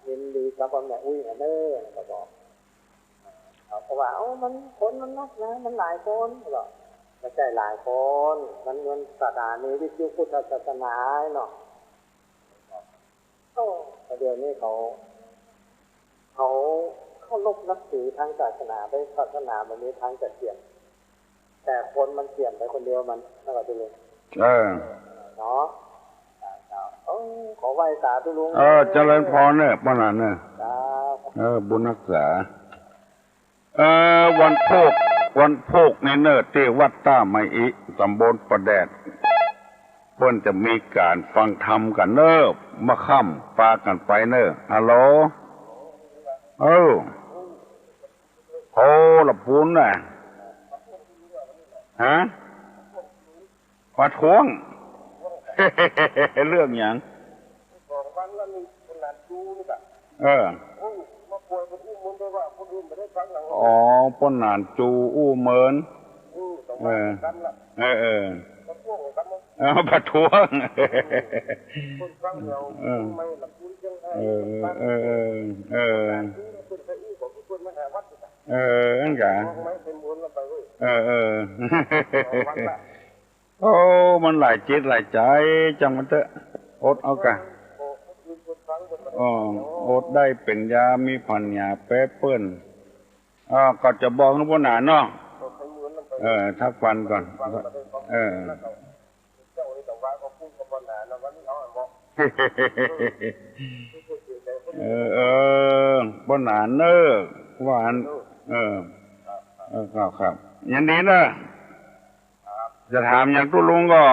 ยินดีกับป้อแม่อุ๊ยเน่อ ก็บอก เขาก็ว่า โอ้ มันคนมันนักนะ มันหลายคน ก็บ่ใจ้หลายคน มันเหมือนสถานีวิทยุพุทธศาสนาเนาะ โอ้ เดี๋ยวนี้เขา เขาเคารพนับถือทางศาสนา แต่ศาสนามันมีทางจะเสื่อม แต่คนมันเสื่อมไปคนเดียวมัน แล้วก็จะเลย เออ เนาะ เออ ขอไหว้สาธุลุง เออ เจริญพรเน่อ ป้อหนานเน่อ ครับ เออ บุญฮักษา เออ วันพูก วันพูกนี่เน่อ ตี้วัดต้ามะอิ ต๋ำบลป่าแดด เปิ้นจะมีก๋านฟังธรรมกั๋นเน่อ เมื่อค่ำ ปากั๋นไปเน่อ ฮัลโหล เออ โอ้ ละปูนน่ะ ฮะ ประท้วง เรื่องหยัง สองวันแล้วนี่ ป้อหนานจูนี่กะ เออ โอ้ย มาป่วยเป็นอู้เมินได้ว่าคนอื่นบ่ได้ฟังหนัง อ๋อ ป้อหนานจูอู้เมิน อืม สองวัน เออ กันละ เออ เออ ประท้วงกันเนาะ เออ ประท้วง คนฟังเดียว เออ ไม่ละปูนเชียงไฮ้ เออ เออ เออ เออ ป้อหนานจูนี่เปิ้นไปอู้ของตี้เปิ้นมาหาวัดนี่กะ เออ อั้นกะ มองไม่เป็นมูลแล้วไปเว้ย เออ เออ สองวันละ โอ้ มันหลายจิตหลายใจ๋ จ้างมันเต๊อะ อดเอากะ อ๋อ อดได้เป๋นยา มีปั๋ญญาแปรเปิ้น อ่า ก็จะบอกหื้อป้อหนานเนาะ เออ ทักปันก่อน เออ เออ เออ ป้อหนานเน่อ ว่าอั้น เออ เออ ครับ ครับ ยินดีเน่อ จะถามหยังตุ๊ลุงก่อ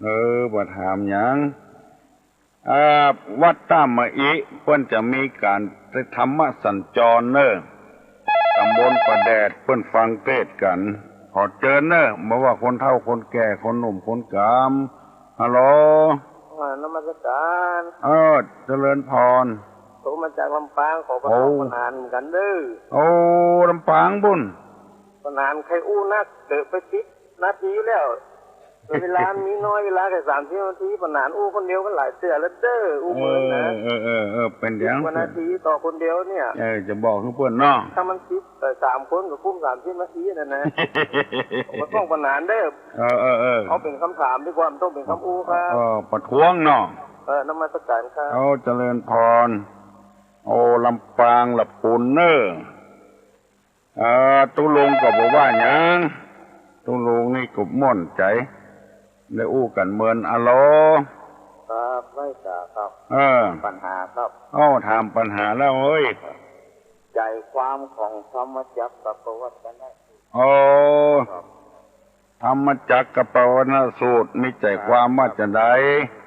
เออ บ่ถามหยัง อ่า วัดต้ามะอิ เปิ้นจะมีก๋านธรรมสัญจรเน่อ ต๋ำบลป่าแดด เปิ้นฟังเตสน์กั๋น ขอเจิญเน่อ บ่ว่าคนเฒ่าคนแก่ คนหนุ่มคนก๋าม ฮัลโหล อ่า นมัสก๋าน เออ เจริญพร โทรมาจากลำปาง ขอประท้วง โอ้ ป้อหนานเหมือนกั๋นเน่อ โอ้ ลำปางปู้น ป้อหนานใค่อู้นัก เตอะไปสิบนาทีแล้ว เวลามีน้อย เวลาแค่สามสิบนาที ป้อหนานอู้คนเดียวมันหลายเตื้อแล้วเน่อ อู้เมินนะ เออ เออ เออ เออ เป๋นหยัง สิบกว่านาทีต่อคนเดียวเนี่ย เออ จะบอกหื้อเปิ้นเนาะ ถ้ามันสิบ เอ่อ สามคนก็กุ้มสามสิบนาทีนั่นนะ ประท้วงป้อหนานเน่อ เออ เออ เออ เอาเป๋นกำถามดีกว่า บ่ต้องเป๋นกำอู้ครับ เออ ประท้วงเนาะ เออ นมัสก๋านครับ โอ้ เจริญพร โอ้ ลำปางละปูนเน่อ เอ่อ ตุ๊ลุงก็บ่ว่าหยัง ตุ๊ลุงนี่ก็ม่วนใจ๋ ได้อู้กั๋นเมิน อะโหล ครับ ไหว้สาครับ เออ ปัญหาครับ อ้อ ถามปัญหาแล้วเฮ้ย ใจ๋ความของธรรมจักรกัปปวัตตนสูตร โอ้ ครับ ธรรมจักรกัปปวัตตนสูตร มีใจ๋ความว่าจะใด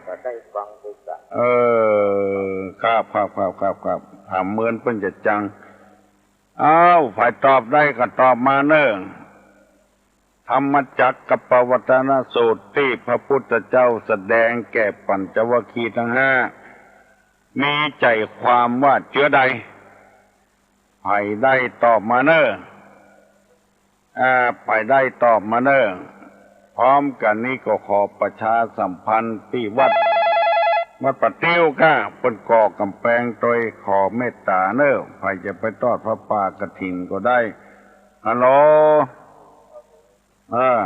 ก็ได้ฟังไปจ้ะ เออ ครับ ครับ ถามเมินเปิ้นจะจัง อ้าว ใผตอบได้ก็ตอบมาเน่อ ธรรมจักรกัปปวัตตนสูตรตี้พระพุทธเจ้าแสดงแก่ปัญจวัคคีย์ตังห้า มีใจ๋ความว่าเจื้อใด ใผได้ตอบมาเน่อ อ่า ใผได้ตอบมาเน่อ พร้อมกั๋นนี้ก็ขอประชาสัมพันธ์ตี้วัด วัดป่าติ้วก้า เปิ้นก่อกำแปงโตย ขอเมตต๋าเน่อ ใผจะไปทอดผ้าป่ากฐินก็ได้ ฮัลโหล เออ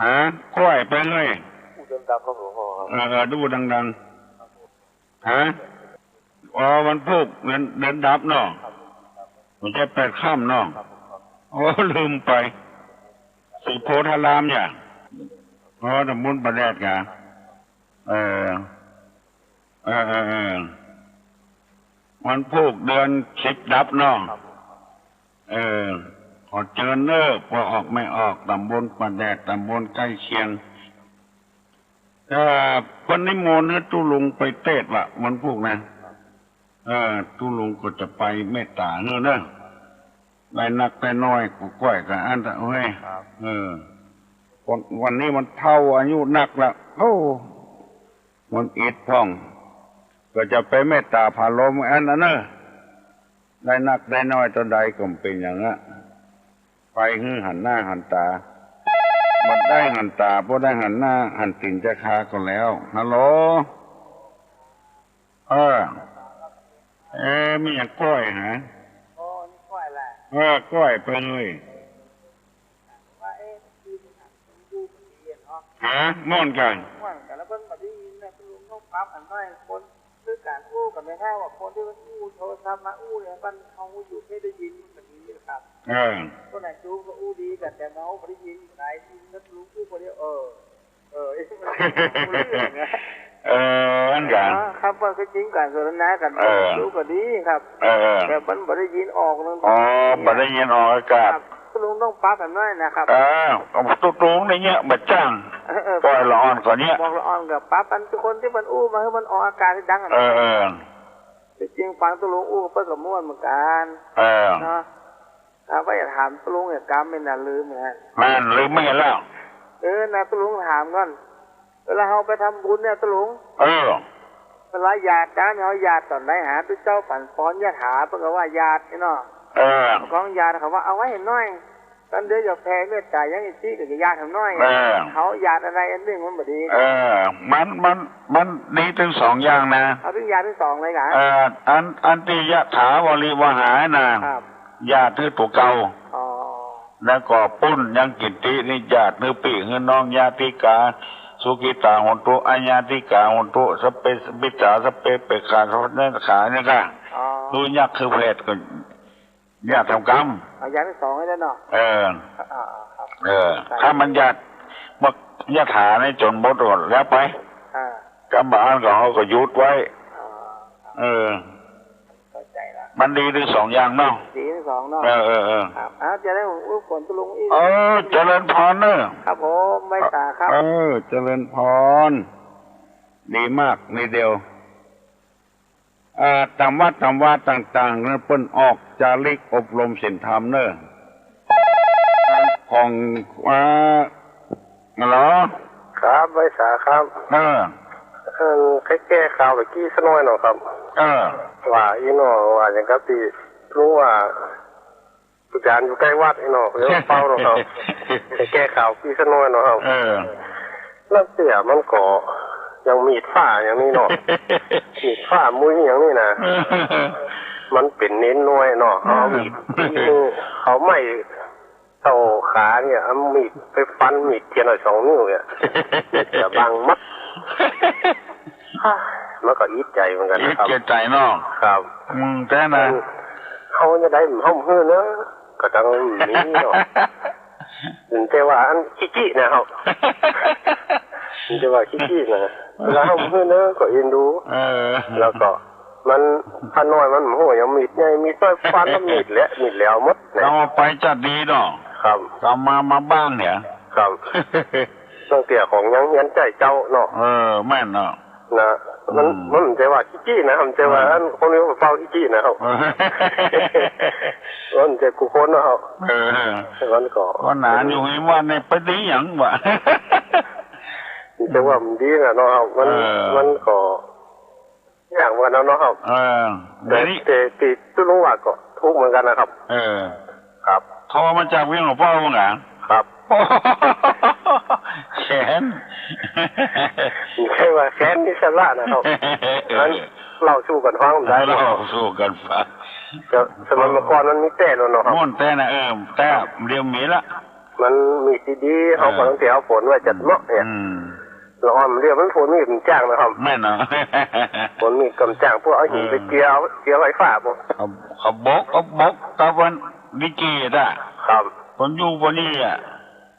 ฮะ ก้อยไปเลย อู้ดังๆ ครับหลวงพ่อครับ เออ เออ อู้ดังๆ ฮะ อ๋อ วันพูก เดือน เดือนดับเนาะ บ่ใจ้แปดค่ำเนาะ โอ้ ลืมไป สุโขทารามเนี่ย อ๋อ ต๋ำบลป่าแดดกะ เออ เออ เออ เออ วันพูกเดือนสิบดับเนาะ เออ ขอเจิญเน้อ ป้อออกแม่ออก ต๋ำบลป่าแดด ต๋ำบลใก้เคียง เออ เปิ้นนิมนต์หื้อตุ๊ลุงไปเตสน์วะ วันพูกนะ เออ ตุ๊ลุงก็จะไปเมตต๋าหื้อเน้อ ได้นักได้น้อยก็ก้อยกั๋นอั้นเต๊อะเฮ้ย ครับ เออ วัน วันนี้มันเฒ่าอายุนักละ โอ้ มันอิดพ่อง ก็จะไปเมตต๋าผาลมอันนั้นเน้อ ได้นักได้น้อยเต้าใดก็บ่เป๋นหยังอะ ไปหื้อหันหน้าหันต๋า บ่ได้หันต๋า บ่ได้หันหน้าหันตี๋นจะคาก็แล้ว ฮัลโหล เออ เอ๊ะ มีหยังก้อยหา อ๋อ นี่ก้อยแหละ เออ ก้อยไปเลย ว่า เอ๊ะ คือมันหาคนดูมันดีอะเนาะ ฮะ ม่วนกั๋น ม่วนกั๋น แล้วเปิ้นบ่ได้ยินนะ ตุ๊ลุงต้องปรับอันน้อย คน คือก๋านอู้กั๋นแม่นว่าคนตี้มันอู้โทรศัพท์มาอู้เนี่ย มันเฮาอยู่ไม่ได้ยิน มันบ่ดีครับ เออ คนไหนดูก็อู้ดีกั๋น แต่เฮาบ่ได้ยิน ไหนยินแล้วตุ๊ลุงอู้คนเดียว เออ เออ เออ อันกั๋น อ๋อ ครับ ว่าก็จริงก๋านสนทนากั๋น เออ ดูก็ดีครับ เออ เออ แต่มันบ่ได้ยินออกนั่น อ๋อ บ่ได้ยินออกอากาศ ครับ ตุ๊ลุงต้องปรับอันน้อยนะครับ เออ เอาตุ๊ลุงนี่เยียะบ่จ้าง เออ เออ ปล่อยละอ่อนก่อนเยียะ บอกละอ่อนก็ปรับอันคนตี้มันอู้มาหื้อมันออกอากาศดังอะ เออ เออ ที่จริงฟังตุ๊ลุงอู้เปิ้นก็ม่วนเหมือนกั๋น เออ เนาะ เอาก็อยากถามตุ๊ลุง อยากกำไม่นานลืมนะ แม่น ลืมไม่เห็นแล้ว เออ นะ ตุ๊ลุงถามก่อน เวลาเฮาไปทำบุญเนี่ยตุ๊ลุง เออ เวลาหยาดจานเนี่ย เฮาหยาดต๋อนใดหา ตุ๊เจ้าปั๋นปอนยะถา เปิ้นก็ว่าหยาดนี่เนาะ เออ ของหยาดเขาว่าเอาไว้ให้น้อย ต๋อนเดียวจะแผ่เมตต๋ายังอิติก็จะหยาดให้น้อย เออ เฮาหยาดอันใดอันนึ่งมันบ่ดี เออ มัน มัน มันดีตึงสองอย่างนะ เอาตึงหยาดตึงสองเลยกะ เออ อัน อันตี้ยะถาวริวหานะ ครับ หยาดหื้อตั๋วเก่า อ๋อ แล้วก็ปุ้นยังกิตตินี่หยาดหื้อปี้หื้อน้อง ญาติกา สุขิตา โหนตุ อญาติกา โหนตุ สัพเพ สัพพิสา สัพเพ เปกขา สัพพะเนรคา นี่กะ อ๋อ หื้อยักษ์หื้อเปรตก็หยาดต๋ามกำ เอาหยาดตึงสองเลยเนาะ เออ อ่า อ่า ครับ เออ ถ้ามันหยาด บักยะถานี่จ๋นหมดก็แล้วไป อ่า กำบ่อั้นก็เฮาก็หยุดไว้ อ่า เออ เข้าใจ๋ละ มันดีตึงสองอย่างเนาะ ดีตึงสองเนาะ เออ เออ เออ ครับ อ้าว จะได้ผมอู้ฝนตุ๊ลุงอีก เออ เจริญพรเน้อ ครับผม ไหว้สาครับ เออ เจริญพร ดีมาก นี่เดียว อ่า ต๋ามวัดต๋ามวาต่างๆ นั้นเปิ้นออกจาริกอบรมศีลธรรมเน้อ ของ อ่า ฮัลโหล ครับ ไหว้สาครับ เออ เออ ใค่แก้ข่าวไปกี้สักหน้อยเนาะครับ เออ ว่าอี้เนาะ ว่าหยังกับตี้ ฮู้ว่า อาจ๋ารย์อยู่ใก้วัดอี้เนาะ เดี๋ยวเฝ้าเนาะครับ ใค่แก้ข่าวกี้สักหน้อยเนาะครับ เออ ลางเตื้อมันก็ยังมีดฝ้าอย่างนี้เนาะ มีดฝ้ามุ้ยอย่างนี้นะ มันเป๋นเณรน้อยเนาะ เอามีดตีมือ เอาไม้เต้าขาเนี่ย เอามีดไปฟันมีดเตียนเอาสองนิ้วเนี่ย จะบังมัด มันก็อิดใจ๋เหมือนกั๋นนะครับ อิดใจ๋เนาะ ครับ อืม แต๊นะ เฮาจะได้ห่มหื้อเนาะ ก็ต้องมีเนาะ แต่ว่าอันขี้จี้นะครับ แต่ว่าขี้จี้นะ เวลาห่มหื้อเนาะ ก็เอ็นดู เออ แล้วก็มัน ข้าน้อยมันบ่ฮู้หยัง มีดใหญ่ มีดน้อย ฟันแล้วมีดแหละ มีดแหลมหมดเนี่ย เอาไปจัดดีเนาะ ครับ เอามา มาบ้านเนี่ย ครับ ตั้งแต่ของยังเฮียนใจ๋เจ้าเนาะ เออ แม่นเนาะ นะ มัน อืม มันบ่ใจ้ว่าขี้จี้นะ มันบ่ใจ้ว่า เออ อันคนนี้เฝ้าขี้จี้นะครับ เออ มันบ่ใจ้กู้คนนะครับ เออ มันก็ ว่าหนาอยู่ในวัดเนี่ยไปดีหยังวะ แต่ว่ามันดีนะเนาะครับ มัน เออ มันก็ ยากเหมือนกั๋นเนาะครับ เออ แต่ เดี๋ยวนี้ แต่ตี้ตุ๊ลุงว่าก็ถูกเหมือนกั๋นนะครับ เออ ครับ โทรมาจากเวียงหลวงพ่อเหมือนกั๋น ครับ แค้น บ่ใจ้ว่าแค้นอิสระนะครับ เออ อันเล่าสู่กั๋นฟังได้เนาะ เล่าสู่กั๋นฟัง แต่สมัยเมื่อก่อนมันมีแต๊แล้วเนาะครับ ม่วนแต๊นะ เออ แต๊เดี๋ยวมีละ มันมีดดีๆ เฮาก็ เออ ตั้งแต่เอาฝนไว้จัดเนาะเนี่ย อืม ละอ่อนเดี๋ยวมันฝนมีดมันจ้างนะครับ แม่นเนาะ ฝนมีดก็มันจ้าง พวกเอาหินไป เออ เจีย เจียไฟฟ้าพวก เอา เอาบก เอาบก ตะวันลิเกตะ ครับ ฝนอยู่ฝนนี่อะ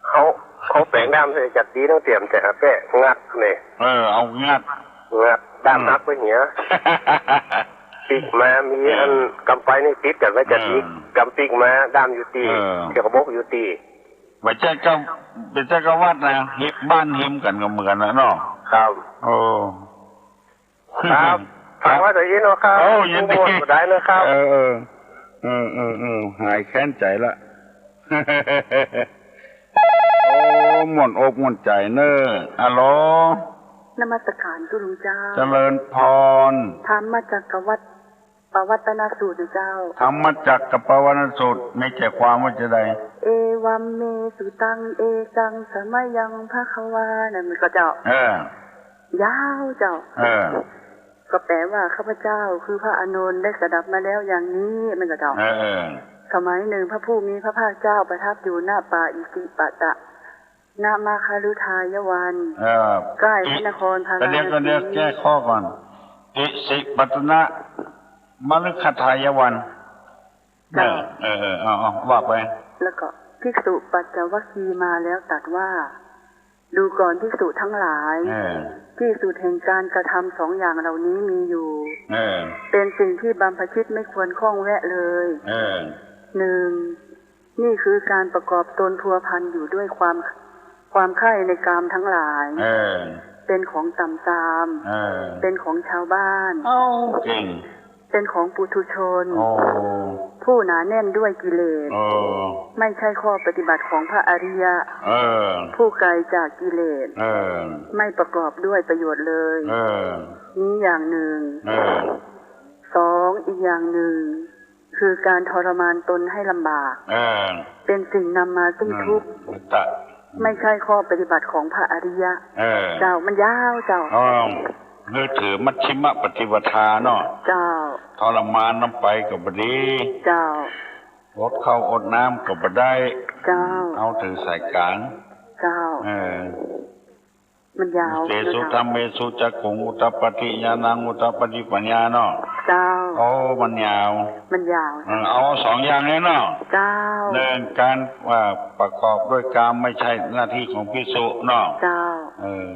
เขา เขาแป๋งด้ามใส่จัดดีตั้งแต่ แต่แป๊ะงัดเนี่ย เออ เอางัด งัด ด้ามหักไปเหีย ปิ๊กมา มี เออ อันกำไปนี่ติดกั๋นไว้จะ เออ ปิ๊ก กำปิ๊กมา ด้ามอยู่ตี้ เออ เสียกระบอกอยู่ตี้ บ่ใจ้กำ บ่ใจ้กำวัดนะ ฮิมบ้านฮิมกั๋นก็เหมือนกั๋นนะเนาะ ครับ โอ้ ครับ ครับ ฝากไว้เท่าอี้เนาะครับ โอ้ ยินดี ทุกคนก็ได้นะครับ เออ เออ เออ เออ เออ หายแค้นใจ๋ละ โอ้ ม่วนอกม่วนใจ๋เน่อ อะโหล นมัสการตุ๊ลุงเจ้า เจริญพร ธรรมจักรวัตร ปวัตตนสูตรนะเจ้า ธรรมจักรกัปปวัตตนสูตร มีใจ๋ความว่าจาใด เอวัมเมสุตัง เอกังสมัยังภะคะวา นั่นมันก็เจ้า เออ ยาวเจ้า เออ ก็แปลว่า ข้าพเจ้าคือพระอานนท์ได้สดับมาแล้วอย่างนี้ มันก็เจ้า เออ เออ สมัยหนึ่งพระผู้มีพระภาคเจ้าประทับอยู่ ณ ป่าอิสิปตนมคฤทายวัน เออ ใกล้พระนครพาราณสี เดี๋ยวก่อน เดี๋ยวแก้ข้อก่อน อิสิปตนมฤคทายวัน เจ้า เออ เออ เออ เอา เอา ว่าไป แล้วก็ภิกษุปัญจวัคคีย์มาแล้วตรัสว่า ดูก่อนภิกษุทั้งหลาย เออ ที่สุดแห่งการกระทำสองอย่างเหล่านี้มีอยู่ เออ เป็นสิ่งที่บรรพชิตไม่ควรข้องแวะเลย เออ หนึ่ง นี่คือการประกอบตนพัวพันอยู่ด้วยความ ความใคร่ในกามทั้งหลาย เออ เป็นของต่ำทราม เออ เป็นของชาวบ้าน เอ้า เก่ง เป็นของปุถุชน โอ้ ผู้หนาแน่นด้วยกิเลส เออ ไม่ใช่ข้อปฏิบัติของพระอริยะ เออ ผู้ไกลจากกิเลส เออ ไม่ประกอบด้วยประโยชน์เลย เออ นี้อย่างหนึ่ง เออ สอง อีกอย่างหนึ่ง คือการทรมานตนให้ลำบาก เออ เป็นสิ่งนำมาซึ่งทุกข์ อืม ไม่ใช่ข้อปฏิบัติของพระอริยะ เออ เจ้า มันยาวเจ้า อ๋อ นึกถือมัชฌิมปฏิปทาเนาะ เจ้า ทรมานนำไปก็บ่ดี เจ้า อดข้าวอดน้ำก็บ่ได้ เจ้า เอาถือสายกลาง เจ้า เออ มันยาว เตสุ เจ้า ธัมเมสุจักขุงอุตตัปปติ ญาณังอุตตัปปติ ปัญญาเนาะ เจ้า โอ้ มันยาว มันยาว เออ เอาสองอย่างนี้เนาะ เจ้า หนึ่ง การว่าประกอบด้วยกามไม่ใช่หน้าที่ของภิกษุเนาะ เจ้า เออ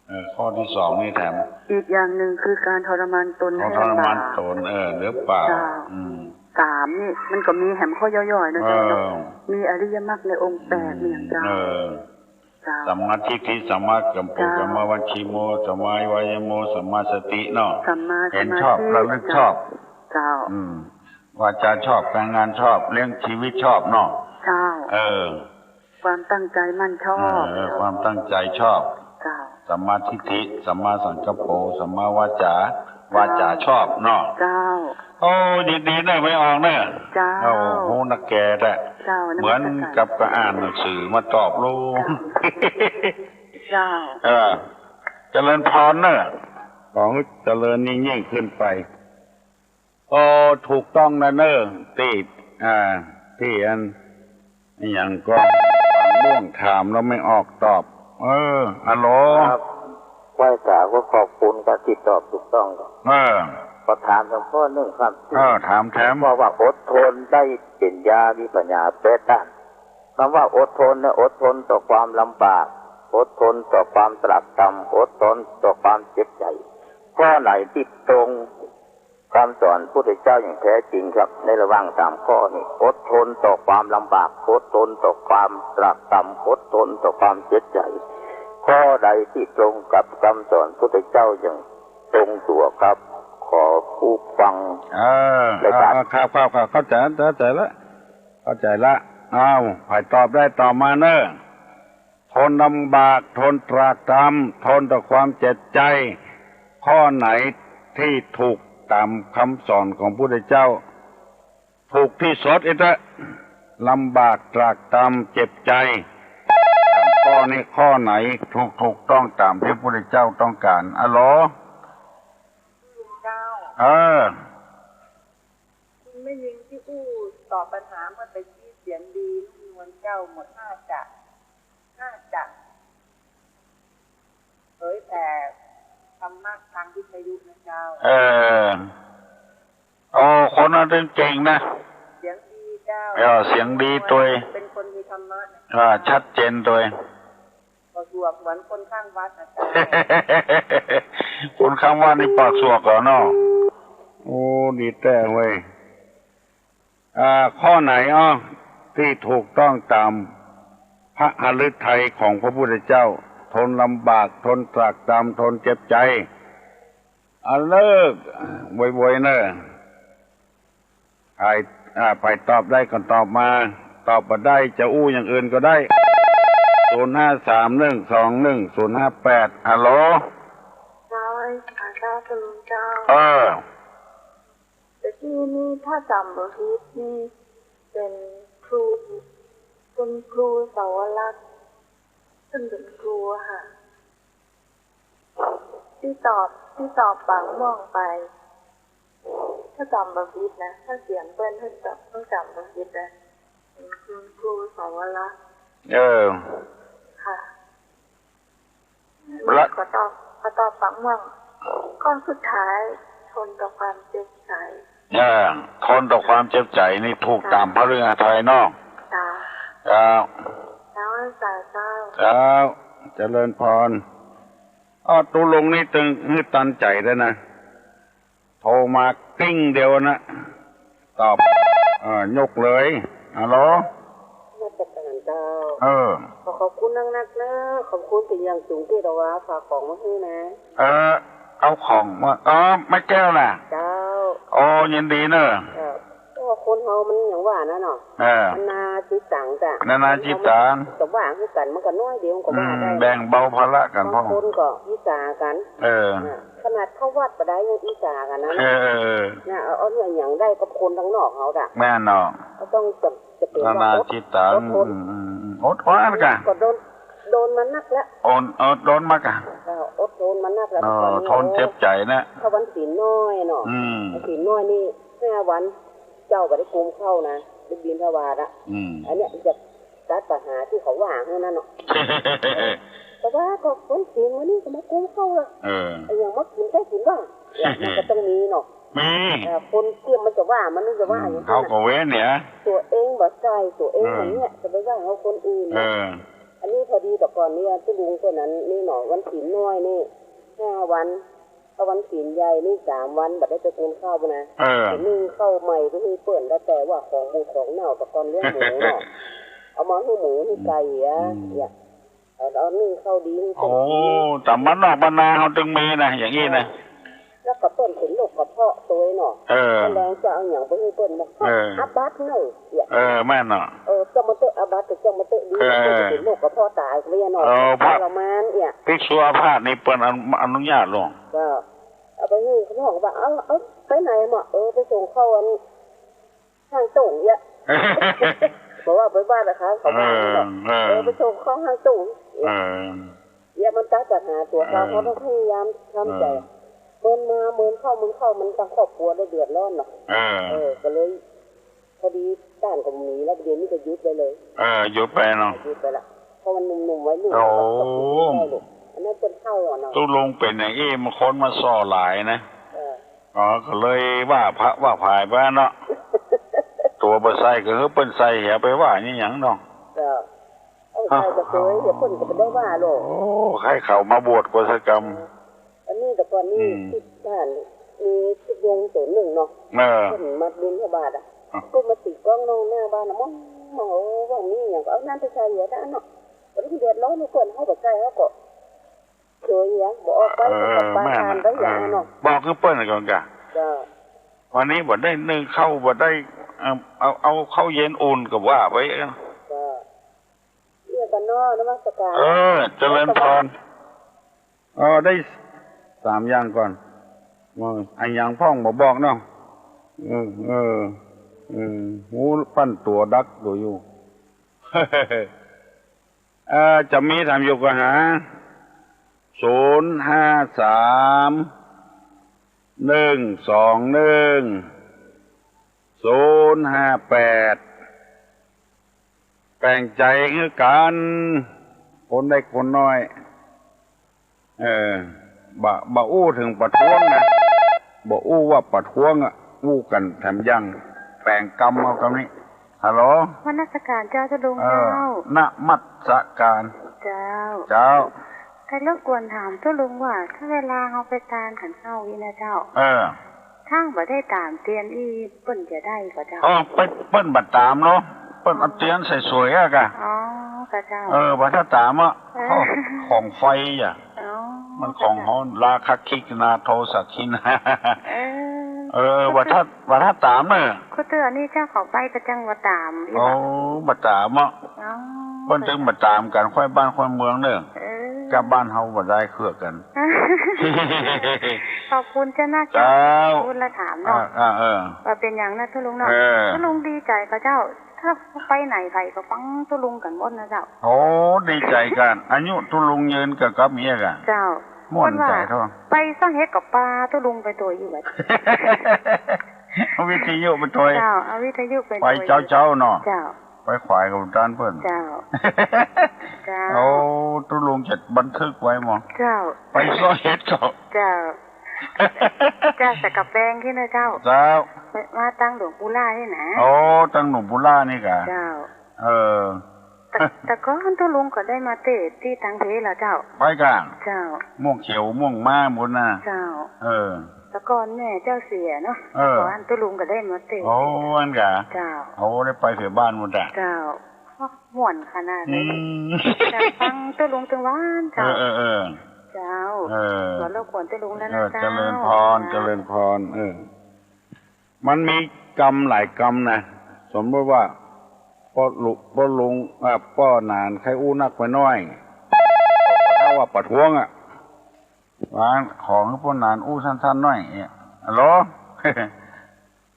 เออ ข้อที่สองนี่แถม อีกอย่างหนึ่งคือการทรมานตนให้ลำบาก ทรมานตน เออ หรือเปล่า เจ้า อืม สามนี่มันก็มีแหมข้อย่อยๆ นะเจ้าเนาะ เออ มีอริยมรรคในองค์แปด อืม นี่อย่างเจ้า เออ เจ้า สัมมาทิฏฐิ สัมมากัมโป เจ้า สัมมาวจีโม สัมมาวายโม สัมมาสติเนาะ สัมมาสมาธิ เห็นชอบ ระลึกชอบ เจ้า อืม วาจาชอบ การงานชอบ เลี้ยงชีวิตชอบเนาะ เจ้า เออ ความตั้งใจมั่นชอบ เออ ความตั้งใจชอบ เจ้า สัมมาทิฏฐิ สัมมาสังกัปโป สัมมาวาจา เจ้า วาจาชอบเนาะ เจ้า โอ้ ยินดีเน่อ ไม่ออกเน่อ เจ้า โอ้โห นักแก่แท้ เจ้า นมัสการ เหมือนกับก็อ่านหนังสือมาตอบลูก เจ้า เออ เจริญพรเน่อ ของเจริญยิ่งๆ ขึ้นไป โอ้ ถูกต้องนะเน่อ ตี้ อ่า ตี้อัน อะหยังก็ ม่วงถามแล้วไม่ออกตอบ เออ อะโหล ครับ ไหว้สาก็ขอบคุณครับตี้ตอบถูกต้องครับ เออ ขอถามหลวงพ่อนึ่งครับ เออ ถามแถม ว่า ว่าอดทนได้เป๋นญา มีปัญญาแปดด้าน กำว่าอดทนเนี่ย อดทนต่อความลำบาก อดทนต่อความตรากตรำ อดทนต่อความเจ็บใจ๋ ข้อไหนตี้ตรง กำสอนพุทธเจ้าอย่างแท้จริงครับ ในระหว่างสามข้อนี้ อดทนต่อความลำบาก อดทนต่อความตรากตรำ อดทนต่อความเจ็บใจ๋ ข้อใดตี้ตรงกับกำสอนพุทธเจ้าอย่างตรงตั๋วครับ ขอผู้ฟัง เออ รายการ เออ ครับ ครับ ครับ เข้าใจ๋ เข้าใจ๋ละ เข้าใจ๋ละ อ้าว ใผตอบได้ตอบมาเน่อ ทนลำบาก ทนตรากตรำ ทนต่อความเจ็บใจ๋ ข้อไหนตี้ถูกต๋ามกำสอนของพุทธเจ้า ถูกตี้สุด อิเตอะ ลำบากตรากตรำเจ็บใจ๋ ข้อนี้ข้อไหนถูก ถูกต้องต๋ามตี้พุทธเจ้าต้องก๋าน อะโหล เจ้า เออ คุณแม่ยิงตี้อู้ตอบปัญหาเมื่อตะกี้เสียงดีนุ่มนวลเจ้า หมดห้าจะ ห้าจะเผยแผ่ธรรมะทางวิทยุนะเจ้า เออ โอ้ คนนั้นเก่งนะ เสียงดีเจ้า เออ เสียงดีตวย เป็นคนมีธรรมะนะ อ่า ชัดเจนตวย ขอ สวกเหมือนคนข้างวัดนะเจ้า คนข้างวัดนี่ปากสวกเหรอเนาะ โอ้ ดีแต๊เว้ย อ่า ข้อไหนอ้อ ตี้ถูกต้องต๋ามพระหฤทัยของพระพุทธเจ้า ทนลำบาก ทนตรากตรำ ทนเจ็บใจ๋ อ่า เลิก โวยๆ เน่อ ใผ อ่า ใผตอบได้ก็ตอบมา ตอบบ่ได้จะอู้อย่างอื่นก็ได้ ศูนย์ห้าสามหนึ่งสองหนึ่งศูนย์ห้าแปด ฮัลโหล เจ้า เอ้ย เจ้า เจ้าคุณลุงเจ้า เออ แต่กี้นี่ถ้าจ๋ำบ่ผิดนี่ เป๋นครู คุณครูสวรักษ์ ซึ่งเป๋นครูอะค่ะ ตี้ตอบ ตี้ตอบปากม่วงไป ถ้าจ๋ำบ่ผิดนะ ถ้าเสียงเปิ้น ถ้าจ๋ำ ถ้าจ๋ำบ่ผิดนะ เป๋นคุณครูสวรักษ์ เออ ค่ะ ละ ขอตอบ ขอตอบปากม่วง ข้อสุดท้าย ทนต่อความเจ็บใจ๋ เออ ทนต่อความเจ็บใจ๋นี่ถูกต๋ามพระหฤทัยเนาะ เจ้า เจ้า เจ้า สาธุ เจ้า เจริญพร อ้อ ตุ๊ลุงนี่ตึงหื้อตันใจ๋ด้วยนะ โทรมาติ๊งเดียวนะ ตอบ เออ ยกเลย ฮัลโหล นมัสก๋านเจ้า เออ ขอขอบคุณนักๆ เนอะ ขอบคุณเป๋นอย่างสูงตี้เจ้าว่าฝากของมาหื้อนะ เออ เอาของมา เออ แม่แก้วน่ะ เจ้า โอ้ ยินดีเนอะ เจ้า เพราะว่าคนเฮามันอย่างว่านะเนาะ เออ นานาจิตตังจ้ะ นานาจิตตัง จะว่าหื้อกั๋นมันก็น้อยเดียวมันก็ว่าได้ อืม แบ่งเบาภาระกั๋นพ่อง บางคนก็อิจฉากั๋น เออ อ่ะ ขนาดเข้าวัดบ่ได้ยังอิจฉากั๋นนะ เออ เออ เออ เนี่ย เอา เอาเนี่ยอย่างได้กับคนตังนอกเฮาจ้ะ แม่นเนาะ ก็ต้องจะ จะเป๋นว่า นานาจิตตัง อดทน อืม อืม อืม อดทนกั๋น ก็โดน โดนมานักแล้ว โอน เออ โดนมากั๋น ก็อดทนมานักแล้ว เออ ต๋อนนี้ ทนเจ็บใจ๋นะ ถ้าวันศีลน้อยเนาะ อืม ศีลน้อยนี่ห้าวัน เจ้าบ่ได้กุมข้าวนะ ได้บิณฑบาตอะ อืม อันเนี้ยจะ ตัดปัญหาตี้เขาว่าหื้อนั่นเนาะ แต่ว่าก็คนศีลวันนี้ก็มากุมข้าวละ เออ ไอ้อย่างมากิ๋นแต๊กิ๋นว่า เนี่ย มันก็ต้องมีเนาะ มี เออ คนเตี้ยมมันจะว่า มันจะว่า อืม อย่างนั้นน่ะ เขาก็เว้นเนี่ย ตั๋วเองบ่ใส่ ตั๋วเอง เออ อย่างเนี้ย จะไปว่าเอาคนอื่น เออ อันนี้พอดีแต่ก่อนเนี่ย ตุ๊ลุงคนนั้นนี่เนาะ วันศีลน้อยนี่ ห้าวัน ถ้าวันศีลใหญ่นี่สามวันบ่ได้ไปกุมข้าวนะ เออ นึ่งข้าวใหม่ไปหื้อเปิ้น แล้วแต่ว่าของบูดของเน่า แต่ก่อนเลี้ยงหมูเนาะ เอามาหื้อหมูหื้อไก่อะ อืม เนี่ย เอา เอานึ่งข้าวดีหื้อเปิ้น โอ้ ต๋ามบ้านนอกบ้านนาเฮาตึงมีนะ อย่างอี้นะ แล้วก็เปิ้นเป๋นโรคกระเพาะตวยเนาะ เออ แรงจะเอาหยังไปหื้อเปิ้นนะ เออ อาบัติเนาะ เนี่ย เออ แม่นเนาะ เออ เจ้ามาเต๊อะ อาบัติ เจ้ามาเต๊อะดี เออ เปิ้นเป๋นโรคกระเพาะต๋ายไปเนาะ เออ พระ ทรมานเนี่ย ภิกษุอาพาธนี่เปิ้นอนุ อนุญาตลง ก็เอาไปหื้อ เขาบอกว่า เอา เอาไปไหนหมอ เออ ไปส่งเข้าอัน ห้างโต่งเนี่ย บอกว่าไปบ้านนะคะ เขาว่า เออ เนาะ เออ เออ ไปส่งเข้าห้างโต่งเนี่ย เออ เนี่ยมันตัดปัญหาตั๋วเขา เออ เขาต้องพยายามทำใจ๋ เออ เมินมาเมินเข้า เมินเข้า มันตังครอบครัวได้เดือดร้อนเนาะ เออ เออ ก็เลย พอดีต้านก็บ่มีแล้ว เดี๋ยวนี้ก็หยุดไปเลย เออ หยุดไปเนาะ หยุดไปละ เพราะมันหนุ่มๆ วัยรุ่น โอ้ ก็ ก็กิ๋นได้ลูก อันนั้นเปิ้นเฒ่าอะเนาะ ตุ๊ลุงเป๋นอย่างอี้ บางคนมาส่อหลายนะ เออ อ๋อ ก็เลยว่าพระว่าผายไปเนาะ ตั๋วบ่ใส่ก็หื้อเปิ้นใส่ อย่าไปว่าหยังเนาะ เจ้า เอ้า ใส่ก็เตย เดี๋ยวเปิ้นก็บ่ได้ว่าหรอก โอ้ ใค่เขามาบวชกว่าซะกำ อันนี้แต่ก่อนนี่ อืม ตี้บ้านมีตุ๊ลุงตั๋วนึ่งเนาะ เออ เปิ้นมาบิณฑบาตอะ อ่ะ เปิ้นมาตี๋ก้องนอกหน้าบ้านอะ มอง มอง โอ้ ว่ามีหยังก็เอาน้ำไปใส่เหลือแต่อันเนาะ บ่ได้เดือดร้อนเปิ้น เฮาบ่ใส่ เฮาก็ เฉยอะ บ่ออกไป เออ ก็ปา แม่น ทานไปอย่างนั้นเนาะ เออ บอกคือเปิ้นก่อนกะ เจ้า วันนี้บ่ได้นึ่งข้าว บ่ได้ เอา เอา เอาข้าวเย็นอุ่นก็ว่าไป เจ้า เรียกกันเนาะ นมัสการ เออ เจริญพร เออ ได้สามอย่างก่อน ว่าอะหยังพ่องบ่บอกเนาะ เออ เออ เออ หูปั้นตั๋วดักตั๋วอยู่ เอ่อ จะมีถามอยู่ก็หา ศูนย์ห้าสาม หนึ่งสองหนึ่ง ศูนย์ห้าแปด แป๋งใจ๋หื้อกั๋น คนเล็กคนน้อย เออ บ่ บ่อู้เถิงประท้วงนะ บ่อู้ว่าประท้วงอะ อู้กั๋นแถมยัง แป๋งกำเอากำนี้ ฮัลโหล นมัสการเจ้า ตุ๊ลุง เออ เจ้า นมัสการ เจ้า เจ้า ใค่รบกวนถามตุ๊ลุงว่า ถ้าเวลาเฮาไปตานขันข้าวอี้นะเจ้า เออ ถ้าบ่ได้ต๋ามเตียนอี้ เปิ้นจะได้ก่อเจ้า อ๋อ เปิ้น เปิ้นบ่ต๋ามเนาะ เปิ้นเอาเตียนใส่สวยอะก่ะ อ๋อ ก่ะเจ้า เออ บ่ถ้าต๋ามอะ เออ ของไฟอะ อ๋อ มันของฮ้อน ราคะคิกนาโทสะคินา เออ เออ บ่ถ้า บ่ถ้าต๋ามเน่อ คู่เตื้อนี่เจ้าเขาไปก็จั่งบ่ต๋าม โอ้ บ่ต๋ามอะ อ๋อ เปิ้นจึงบ่ต๋ามกั๋น ค่อยบ้านค่อยเมืองเน่อ เออ กับบ้านเฮาบ่ได้เคืองกั๋น ขอบคุณเจ้านะเจ้า เจ้า พูดแล้วถามเนาะ อ่า อ่า เออ ว่าเป๋นหยังนะตุ๊ลุงเนาะ เออ ตุ๊ลุงดีใจ๋ก่อเจ้า ถ้าไปไหนใผก็ฟังตุ๊ลุงกั๋นหมดนะเจ้า โอ้ ดีใจ๋กั๋น อายุตุ๊ลุงยืนกับ กับเมียกั๋น เจ้า ม่วนใจ๋เท่า ไปซ่องเห็ดกับปลา ตุ๊ลุงไปตวยอยู่บัด เอาวิทยุไปตวย เจ้า เอาวิทยุไปตวย ไปเจ๊าๆ เนาะ เจ้า ไปขวายกับต้านเปิ้น เจ้า เจ้า โอ้ ตุ๊ลุงจะบันทึกไว้หมอ เจ้า ไปซ่องเห็ดก็ เจ้า เจ้า ใส่กับแปงตี้นะเจ้า เจ้า ไป มาตังหลวงปู่ล่านี่นะ โอ้ ตังหลวงปู่ล่านี่ก่ะ เจ้า เออ แต่ แต่ก่อนตุ๊ลุงก็ได้มาเตะตี้ตังเพละเจ้า ไปก่ะ เจ้า ม่วงเขียวม่วงม้าหมดนะ เจ้า เออ แต่ก่อนแม่เจ้าเสียเนาะ เออ ก่อนตุ๊ลุงก็ได้มาเตะ โอ้ อั้นก่ะ เจ้า โอ้ ได้ไปเสียบ้านหมดอะ เจ้า ม่วนขนาดเลย อืม แต่ฟังตุ๊ลุงตึงวันเจ้า เออ เออ เออ เจ้า เออ บ่รบกวนตุ๊ลุงแล้วนะ เออ เจ้า เจริญพร เจ้า เจริญพร เออ มันมีกำหลายกำนะ สมมติว่า ป้อลุ ป้อลุง อ่า ป้อหนานใค่อู้นักไปน้อย ถ้าว่าประท้วงอะ ว่าขอหื้อป้อหนานอู้สั้นๆ น้อย เอ๊ะ ฮัลโหล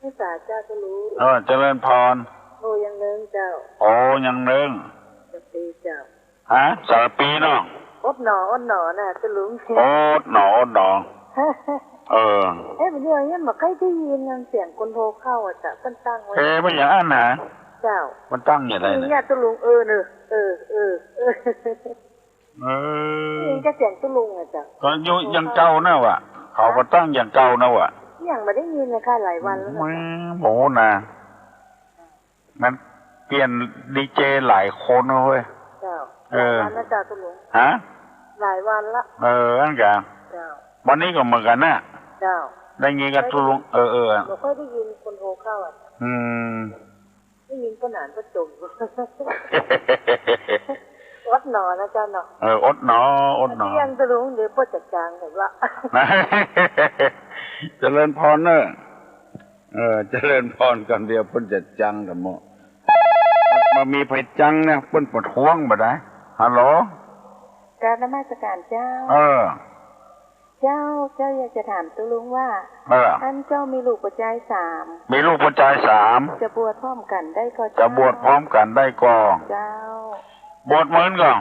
ภาษาเจ้าตุ๊ลุง เออ เจริญพร โอ้ ยังเนิงเจ้า โอ้ ยังเนิง สวัสดีเจ้า ฮะ สารภีเนาะ อดหนอ อดหนอนะตุ๊ลุง อดหนอ อดหนอ เออ เอ๊ะ เดี๋ยวนี้บ่ค่อยได้ยินเสียงคนโทรเข้าอะจ้ะ เปิ้นตั้งไว้ เอ๊ะ มันอย่างอั้นนะ เจ้า มันตั้งอย่างไรเนี่ย ตุ๊ลุง เออเนอะ เออ เออ เออ เออ ได้ยินแต่เสียงตุ๊ลุงอะจ้ะ ก็อยู่อย่างเก่านะวะ เขาก็ตั้งอย่างเก่านะวะ ยังบ่ได้ยินเลยค่ะ หลายวันแล้วนะ แม่ โหนะ มันเปลี่ยนดีเจหลายคนนะเว้ย เจ้า เออ หลายวันแล้วจ้ะตุ๊ลุง ฮะ หลายวันละ เออ อั้นก่ะ เจ้า วันนี้ก็เหมือนกั๋นนะ เจ้า ได้ยินกับตุ๊ลุง เออ เออ บ่ค่อยได้ยินคนโทรเข้าอะ อืม ได้ยินป้อหนานป้อจม อดหนอนะเจ้าเนาะ เออ อดหนอ อดหนอ เตี้ยงตุ๊ลุง เดี๋ยวป้อจะจางหมดละ เจริญพรเนอะ เออ เจริญพร กำเดียวเปิ้นจะจังกั๋นหมด บ่มีใผจังเนี่ย เปิ้นประท้วงบ่ได้ ฮัลโหล กราบนมัสการเจ้า เออ เจ้า เจ้าอยากจะถามตุ๊ลุงว่า เออ อันเจ้ามีลูกป้อจายสาม มีลูกป้อจายสาม จะบวชพร้อมกั๋นได้ก่อเจ้า จะบวชพร้อมกั๋นได้ก่อ เจ้า บวชเมินก่อ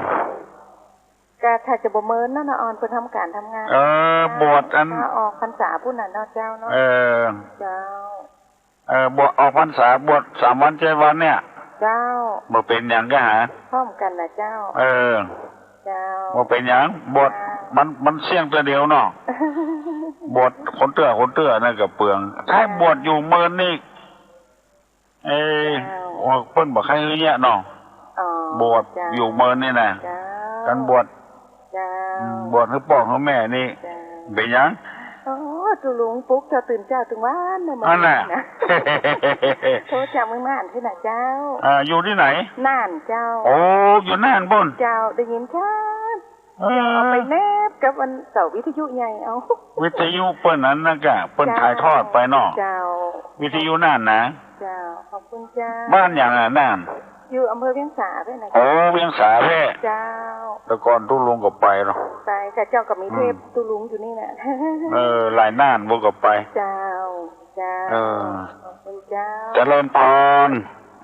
ก็ถ้าจะบ่เมินเนาะ เนาะ อ่อนเปิ้นทำก๋านทำงาน เออ บวชอัน ถ้าออกพรรษาปู้นน่ะเนาะเจ้าเนาะ เออ เจ้า เออ บวชออกพรรษา บวชสามวันเจ็ดวันเนี่ย เจ้า บ่เป๋นหยังก็หา พร้อมกั๋นน่ะเจ้า เออ เจ้า บ่เป๋นหยัง บวช เจ้า มัน มันเสี้ยงเตื้อเดียวเนาะ บวชคนเตื้อ คนเตื้อนั่นก็เปลือง ใค่บวชอยู่เมินนี่ เอ๊ะ เจ้า ว่าเปิ้นบ่ใค่เยียะเนาะ อ๋อ บวช เจ้า อยู่เมินนี่นะ เจ้า กั๋นบวช เจ้า อืม บวชหื้อป้อหื้อแม่นี่ เจ้า เป๋นหยัง โอ้ ตุ๊ลุงปลุกเจ้าตื่นเจ๊าตึงวันเลย อั้นน่ะ เมื่อกี้นะ โทรจากเมืองน่านตี้น่ะเจ้า อ่า อยู่ตี้ไหน น่านเจ้า โอ้ อยู่น่านปู้น เจ้า ได้ยินชัด เออ เอาไปแนบกับอันเสาวิทยุใหญ่เอา วิทยุเปิ้นนั้นนะกะ เปิ้น เจ้า ถ่ายทอดไปเนาะ เจ้า วิทยุน่านนะ เจ้า ขอบคุณเจ้า บ้านหยังอะน่าน อยู่อำเภอเวียงสาแพ่นะ โอ้ เวียงสาแพ่ เจ้า แต่ก่อนตุ๊ลุงก็ไปเนาะ ไปค่ะเจ้า ก็มีเทป อืม ตุ๊ลุงอยู่นี่นะ เออ หลายน่านบุก็ไป เจ้า เจ้า เออ ขอบคุณเจ้า เจริญพร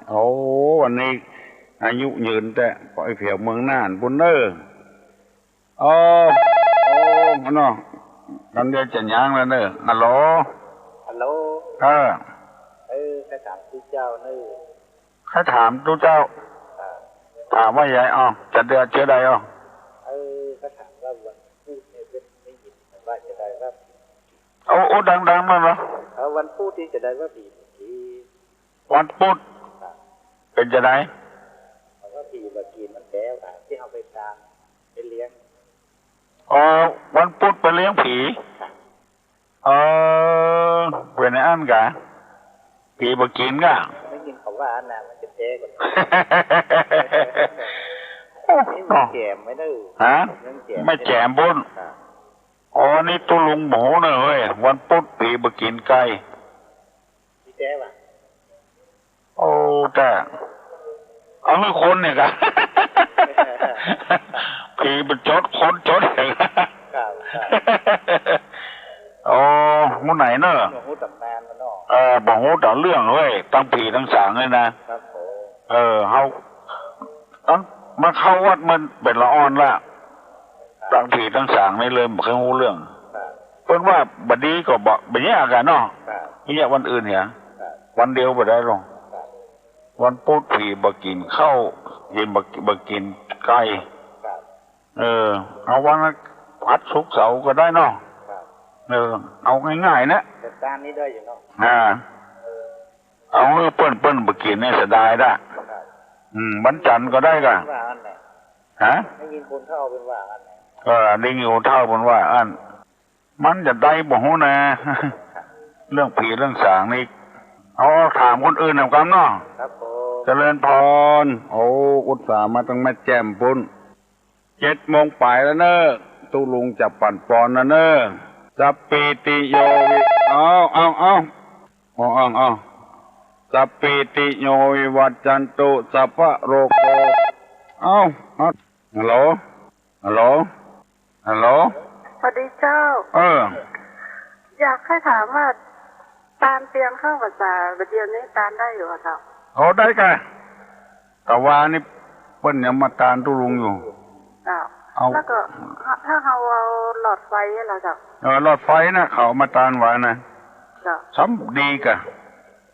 โอ้ วันนี้อายุยืนแต๊ ไปเที่ยวเมืองน่านปู้นเน่อ โอ้ โอ้ เนาะ กำเดียวจะหยังแล้วเน่อ ฮัลโหล ฮัลโหล เออ เออ ใค่ถามตุ๊เจ้าเน่อ ใค่ถามตุ๊เจ้า อ่า ถามว่าใหญ่ อ้อ จะเดือดเจื้อใด อ้อ เออ ใค่ถามว่าวันพูดเนี่ย ได้ยินว่าจะได้ว่า โอ้ โอ้ ดังๆ หน่อยเนาะ เออ วันพูดนี่จะได้ว่าผีเมื่อกี้ วันพูด อ่า เป๋นจะได ว่าผีเมื่อกี้มันแปลว่าตี้เฮาไปตาง เลี้ยง อ๋อ วันพุธไปเลี้ยงผี เออ เป๋นไงอั้นกะ ผีบ่กิ๋นกะ ได้ยินเขาว่าอันนั้นมันจะแพ้กัน โอ้ นี่มันแจ๋มไหมเนอะ ฮะ มันแจ๋ม ไม่แจ๋มปุ้น ครับ อ๋อ นี่ตุ๊ลุงบ่ฮู้เนอะเฮ้ย วันพุธผีบ่กิ๋นไก่ ผีแจ๋มอะ โอ้ แต่ เอาหื้อคนเนี่ยกะ ผีบ่จด คนจด ครับ ครับ อ๋อ หมู่ไหนเนอะ บ่ฮู้ต๋ำนานมันเนาะ เออ บ่ฮู้ต๋ำเรื่องเฮ้ย ตังผีตังสางเลยนะ ครับผม เออ เฮา ตั้ง มาเข้าวัดมันเป๋นละอ่อนละ ครับ ตังผีตังสางนี่เลยบ่เคยฮู้เรื่อง ครับ เปิ้นว่าบ่ดีก็บ่ บ่แยกกั๋นเนาะ ครับ แยกวันอื่นเหีย ครับ วันเดียวบ่ได้หรอก ครับ วันพุธผีบ่กิ๋นข้าว ผีบ่ บ่กิ๋นไก่ ครับ เออ เอาวันอัดศุกร์เสาร์ก็ได้เนาะ ครับ เออ เอาง่ายๆ นะ แต่ตานนี้ได้อยู่เนาะ อ่า เอาหื้อเปิ้น เปิ้นบ่กิ๋นเนี่ยเสียดายละ ครับ อืม วันจันทร์ก็ได้กะ ว่าอั้นแหละ ฮะ ได้ยินคนเฒ่าเปิ้นว่าอั้นแหละ เออ ได้ยินคนเฒ่าเปิ้นว่าอั้น มันจะได้บ่ฮู้นะ เรื่องผีเรื่องสางนี่ เอา เอาถามคนอื่นนำกำเนาะ ครับผม เจริญพร โอ้ อุตส่าห์มาตังแม่แจ่มปุ้น เจ็ดโมงป๋ายแล้วเนอะ ตุ๊ลุงจะปั่นปอนแล้วเนอะ สัพพีติโยวิ เอา เอา เอา เอา เอา เอา สัพพีติโยวิวัชชันตุ สัพพะโรโค เอา เอา ฮัลโหล ฮัลโหล ฮัลโหล สวัสดีเจ้า เออ อยากจะถามว่า ตานเตียงเข้าพรรษา บ่าเดี่ยวนี้ตานได้อยู่บ่เจ้า โอ้ ได้กะ ตะวานี้เปิ้นยังมาตานตุ๊ลุงอยู่ เจ้า เอา แล้วก็ ถ้าเฮาเอาหลอดไฟล่ะเจ้า เออ หลอดไฟนะ เขาเอามาตานวานะ เจ้า ซ้ำดีกะ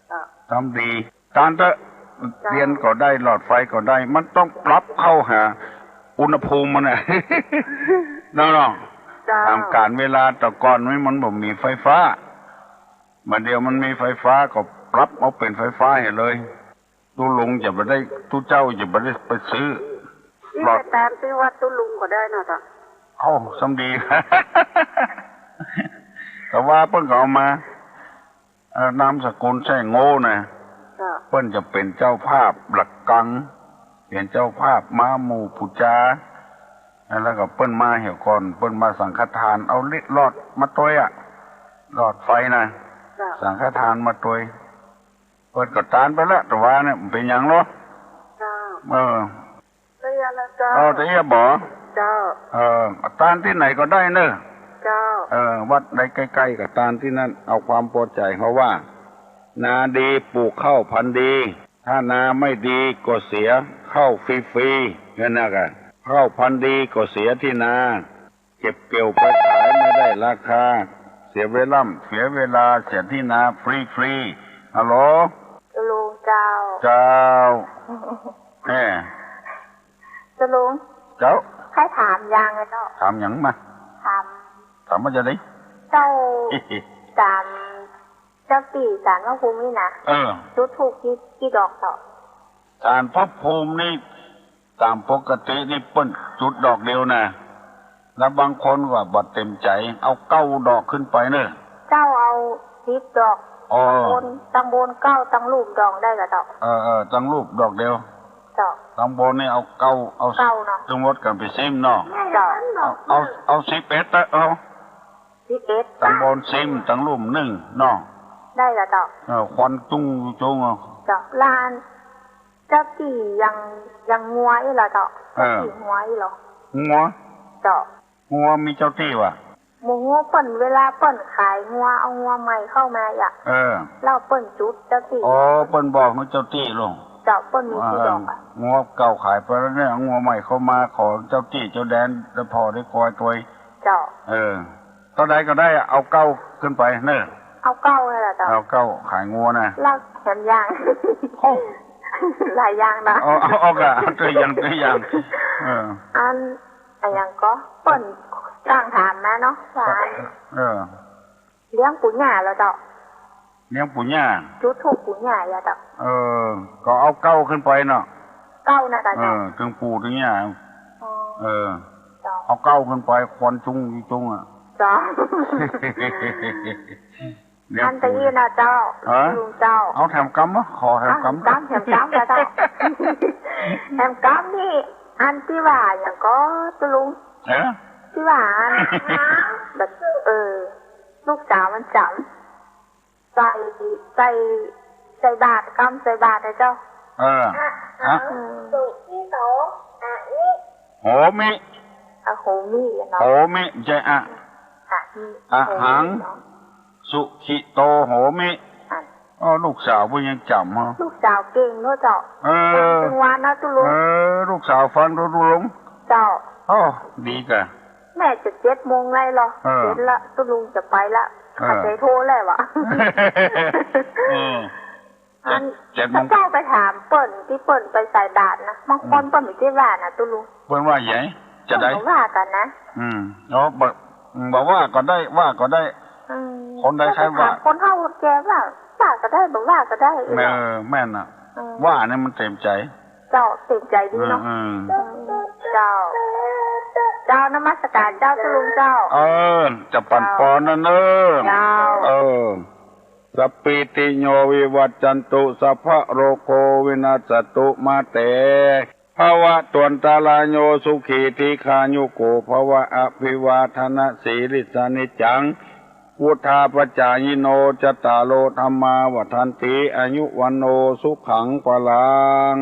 เจ้า ซ้ำดี ตานเต๊อะ เจ้า เตียนก็ได้ หลอดไฟก็ได้ มันต้องปรับเข้าหาอุณหภูมิมันน่ะ เนาะ เจ้า ต๋ามกาลเวลา แต่ก่อนนี้มันบ่มีไฟฟ้า บ่าเดี่ยวมันมีไฟฟ้าก็ปรับเอาเป๋นไฟฟ้าให้เลย ตุ๊ลุงจะบ่ได้ ตุ๊เจ้าจะบ่ได้ไปซื้อ นี่ หลอด ไปตานตี้วัดตุ๊ลุงก็ได้เนาะเจ้า เอ้า ซ้ำดี แต่ว่าเปิ้นก็เอามา เอ่อ นามสกุลแซ่โง่นะ เจ้า เปิ้นจะเป๋นเจ้าภาพหลักกัง เป๋นเจ้าภาพม้าหมู่ปู๋จา แล้วก็เปิ้นมาเหี่ยวก่อน เปิ้นมาสังฆทาน เอาลิ หลอดมาตวยอะ หลอดไฟนะ เจ้า สังฆทานมาตวย เปิ้นก็ตานไปละ แต่ว่าเนี่ยมันเป๋นหยังหรอ เจ้า เออ เตี้ยนะเจ้า เออ เตี้ยบ่ เจ้า เออ ตานตี้ไหนก็ได้เนอะ เจ้า เออ วัดใดใก้ๆ ก็ตานตี้นั้น เอาความปอใจ๋เฮาว่า นาดีปลูกข้าวพันธุ์ดี ถ้านาไม่ดีก็เสียข้าวฟรีๆ นั่นนะกะ ข้าวพันธุ์ดีก็เสียตี้นา เก็บเกี่ยวไปขายไม่ได้ราคา เสียเวล่ำ เสียเวลา เสียตี้นาฟรีๆ ฮัลโหล ตุ๊ลุงเจ้า เจ้า แม่ ตุ๊ลุง เจ้า ใค่ถามอย่างเลยเจ้า ถามหยังมา ถาม ถามมาจะได้ เจ้า ถาม เจ้าตี้ศาลพระภูมินี่นะ เออ จุดธูปกี่ กี่ดอกเจ้า ศาลพระภูมินี่ ต๋ามปกตินี่เปิ้นจุดดอกเดียวนะ แล้วบางคนก็บ่เต็มใจ๋ เอาเก้าดอกขึ้นไปเนอะ เจ้าเอาสิบดอก อ๋อ ตังบน ตังบนเก้า ตังลุ่มดอกได้กะเจ้า เออ เออ ตังลุ่มดอกเดียว เจ้า ตังบนนี่เอาเก้า เอา เก้าเนาะ ตึงหมดกั๋นไปซิมเนาะ เจ้า เอา เอา เอาสิบเอ็ดเต๊อะ เอา สิบเอ็ด ตังบนซิม ตังลุ่มนึ่งเนาะ ได้กะเจ้า เออ ควันจุ้งจุ้งเอา เจ้า แล้วเจ้าตี้ยัง ยังงัวอี้เหรอเจ้า เออ เจ้าตี้งัวอี้เหรอ งัว เจ้า งัวมีเจ้าตี้วะ บ่ฮู้ เปิ้น เวลาเปิ้นขายงัว เอางัวใหม่เข้ามาอะ เออ แล้วเปิ้นจุดเจ้าตี้ อ๋อ เปิ้นบอกหื้อเจ้าตี้ลง เจ้า เปิ้นมีกี่ดอกอะ เออ งัวเก่าขายไปแล้วเนี่ย เอางัวใหม่เข้ามา ขอเจ้าตี้เจ้าแดน แล้วผ่อได้ควายตวย เจ้า เออ เต้าใดก็ได้อะ เอาเก้าขึ้นไปเนอะ เอาเก้าเลยล่ะเจ้า เอาเก้าขายงัวนะ แล้วแถมยาง โอ้ หลายอย่างนะ เอา เอา เอากะ ตัวอย่าง ตัวอย่าง เออ อัน อะหยังก็ เปิ้นตั้งถามมาเนาะ ว่า เออ เลี้ยงปู่ย่าเหรอเจ้า เลี้ยงปู่ย่า จุดธูปปู่ย่าเหรอเจ้า เออ ก็เอาเก้าขึ้นไปเนาะ เก้านะเจ้า เออ ตึงปู่ตึงย่า อ๋อ เออ เอาเก๊าขึ้นไป ควันจุงอีจุงอะ เจ้า เดี๋ยว อันตะอี้นะเจ้า ฮะ ลุงเจ้า เอาแถมกำเนาะ ขอแถมกำ เอาแถมกำ แถมกำนะเจ้า แถมกำนี่ อันตี้ว่าหยังก่อตุ๊ลุง เออ ตี้ว่าอัน แบบ เออ ลูกสาวมันจ๋ำ ใส่ ใส่ ใส่บาตร กำใส่บาตรนะเจ้า เออ อะ อืม สุขิโต อะหิ โหมิ อะโหมิเนาะ โหมิ บ่ใจ้อะ อะหิ อะหัง โหมิเนาะ สุขิโต โหมิ อัน อ้อ ลูกสาวเปิ้นยังจ๋ำเหรอ ลูกสาวเก่งเนาะเจ้า เออ ฟังตึงวันนะตุ๊ลุง เออ ลูกสาวฟังตุ๊ลุง เจ้า อ้อ ดีก่ะ แม่จะเจ็ดโมงแล้วเหรอ เออ เจ็ดละ ตุ๊ลุงจะไปละ เออ ขัดใจ๋โทรแล้ววะ เออ อัน เจ็ด เจ็ดโมง เจ้าไปถามเปิ้นตี้เปิ้นไปใส่บาตรนะ บางคน อืม เปิ้นบ่ใจ้ว่านะตุ๊ลุง เปิ้นว่าหยัง จะได้ เปิ้นบ่ว่ากั๋นนะ อืม อ๋อ บ่ บ่ว่าก็ได้ ว่าก็ได้ อืม คนใดใครว่า เจ้าไปถามคนเฒ่าคนแก่ว่า ว่าก็ได้ บ่ว่าก็ได้ เออ แม่นน่ะ อืม ว่านี่มันเต็มใจ๋ เจ้า เต็มใจ๋ดีเนาะ อืม อืม เจ้า เจ้านมัสก๋านเจ้าตุ๊ลุงเจ้า เออ จะปั๋นปอนนะเน่อ เจ้า เออ สัพพีติโยวิวัชชันตุ สัพพะโรโควินัสสะตุ มาเต ภะวะตวันตะราโย สุขีทีฆายุโกภะวะ อะภิวาทะนะสีลิสสะ นิจจัง วุฑฒาปะจายิโน จัตตาโร ธัมมา วัฑฒันติ อายุ วัณโณ สุขัง พะลัง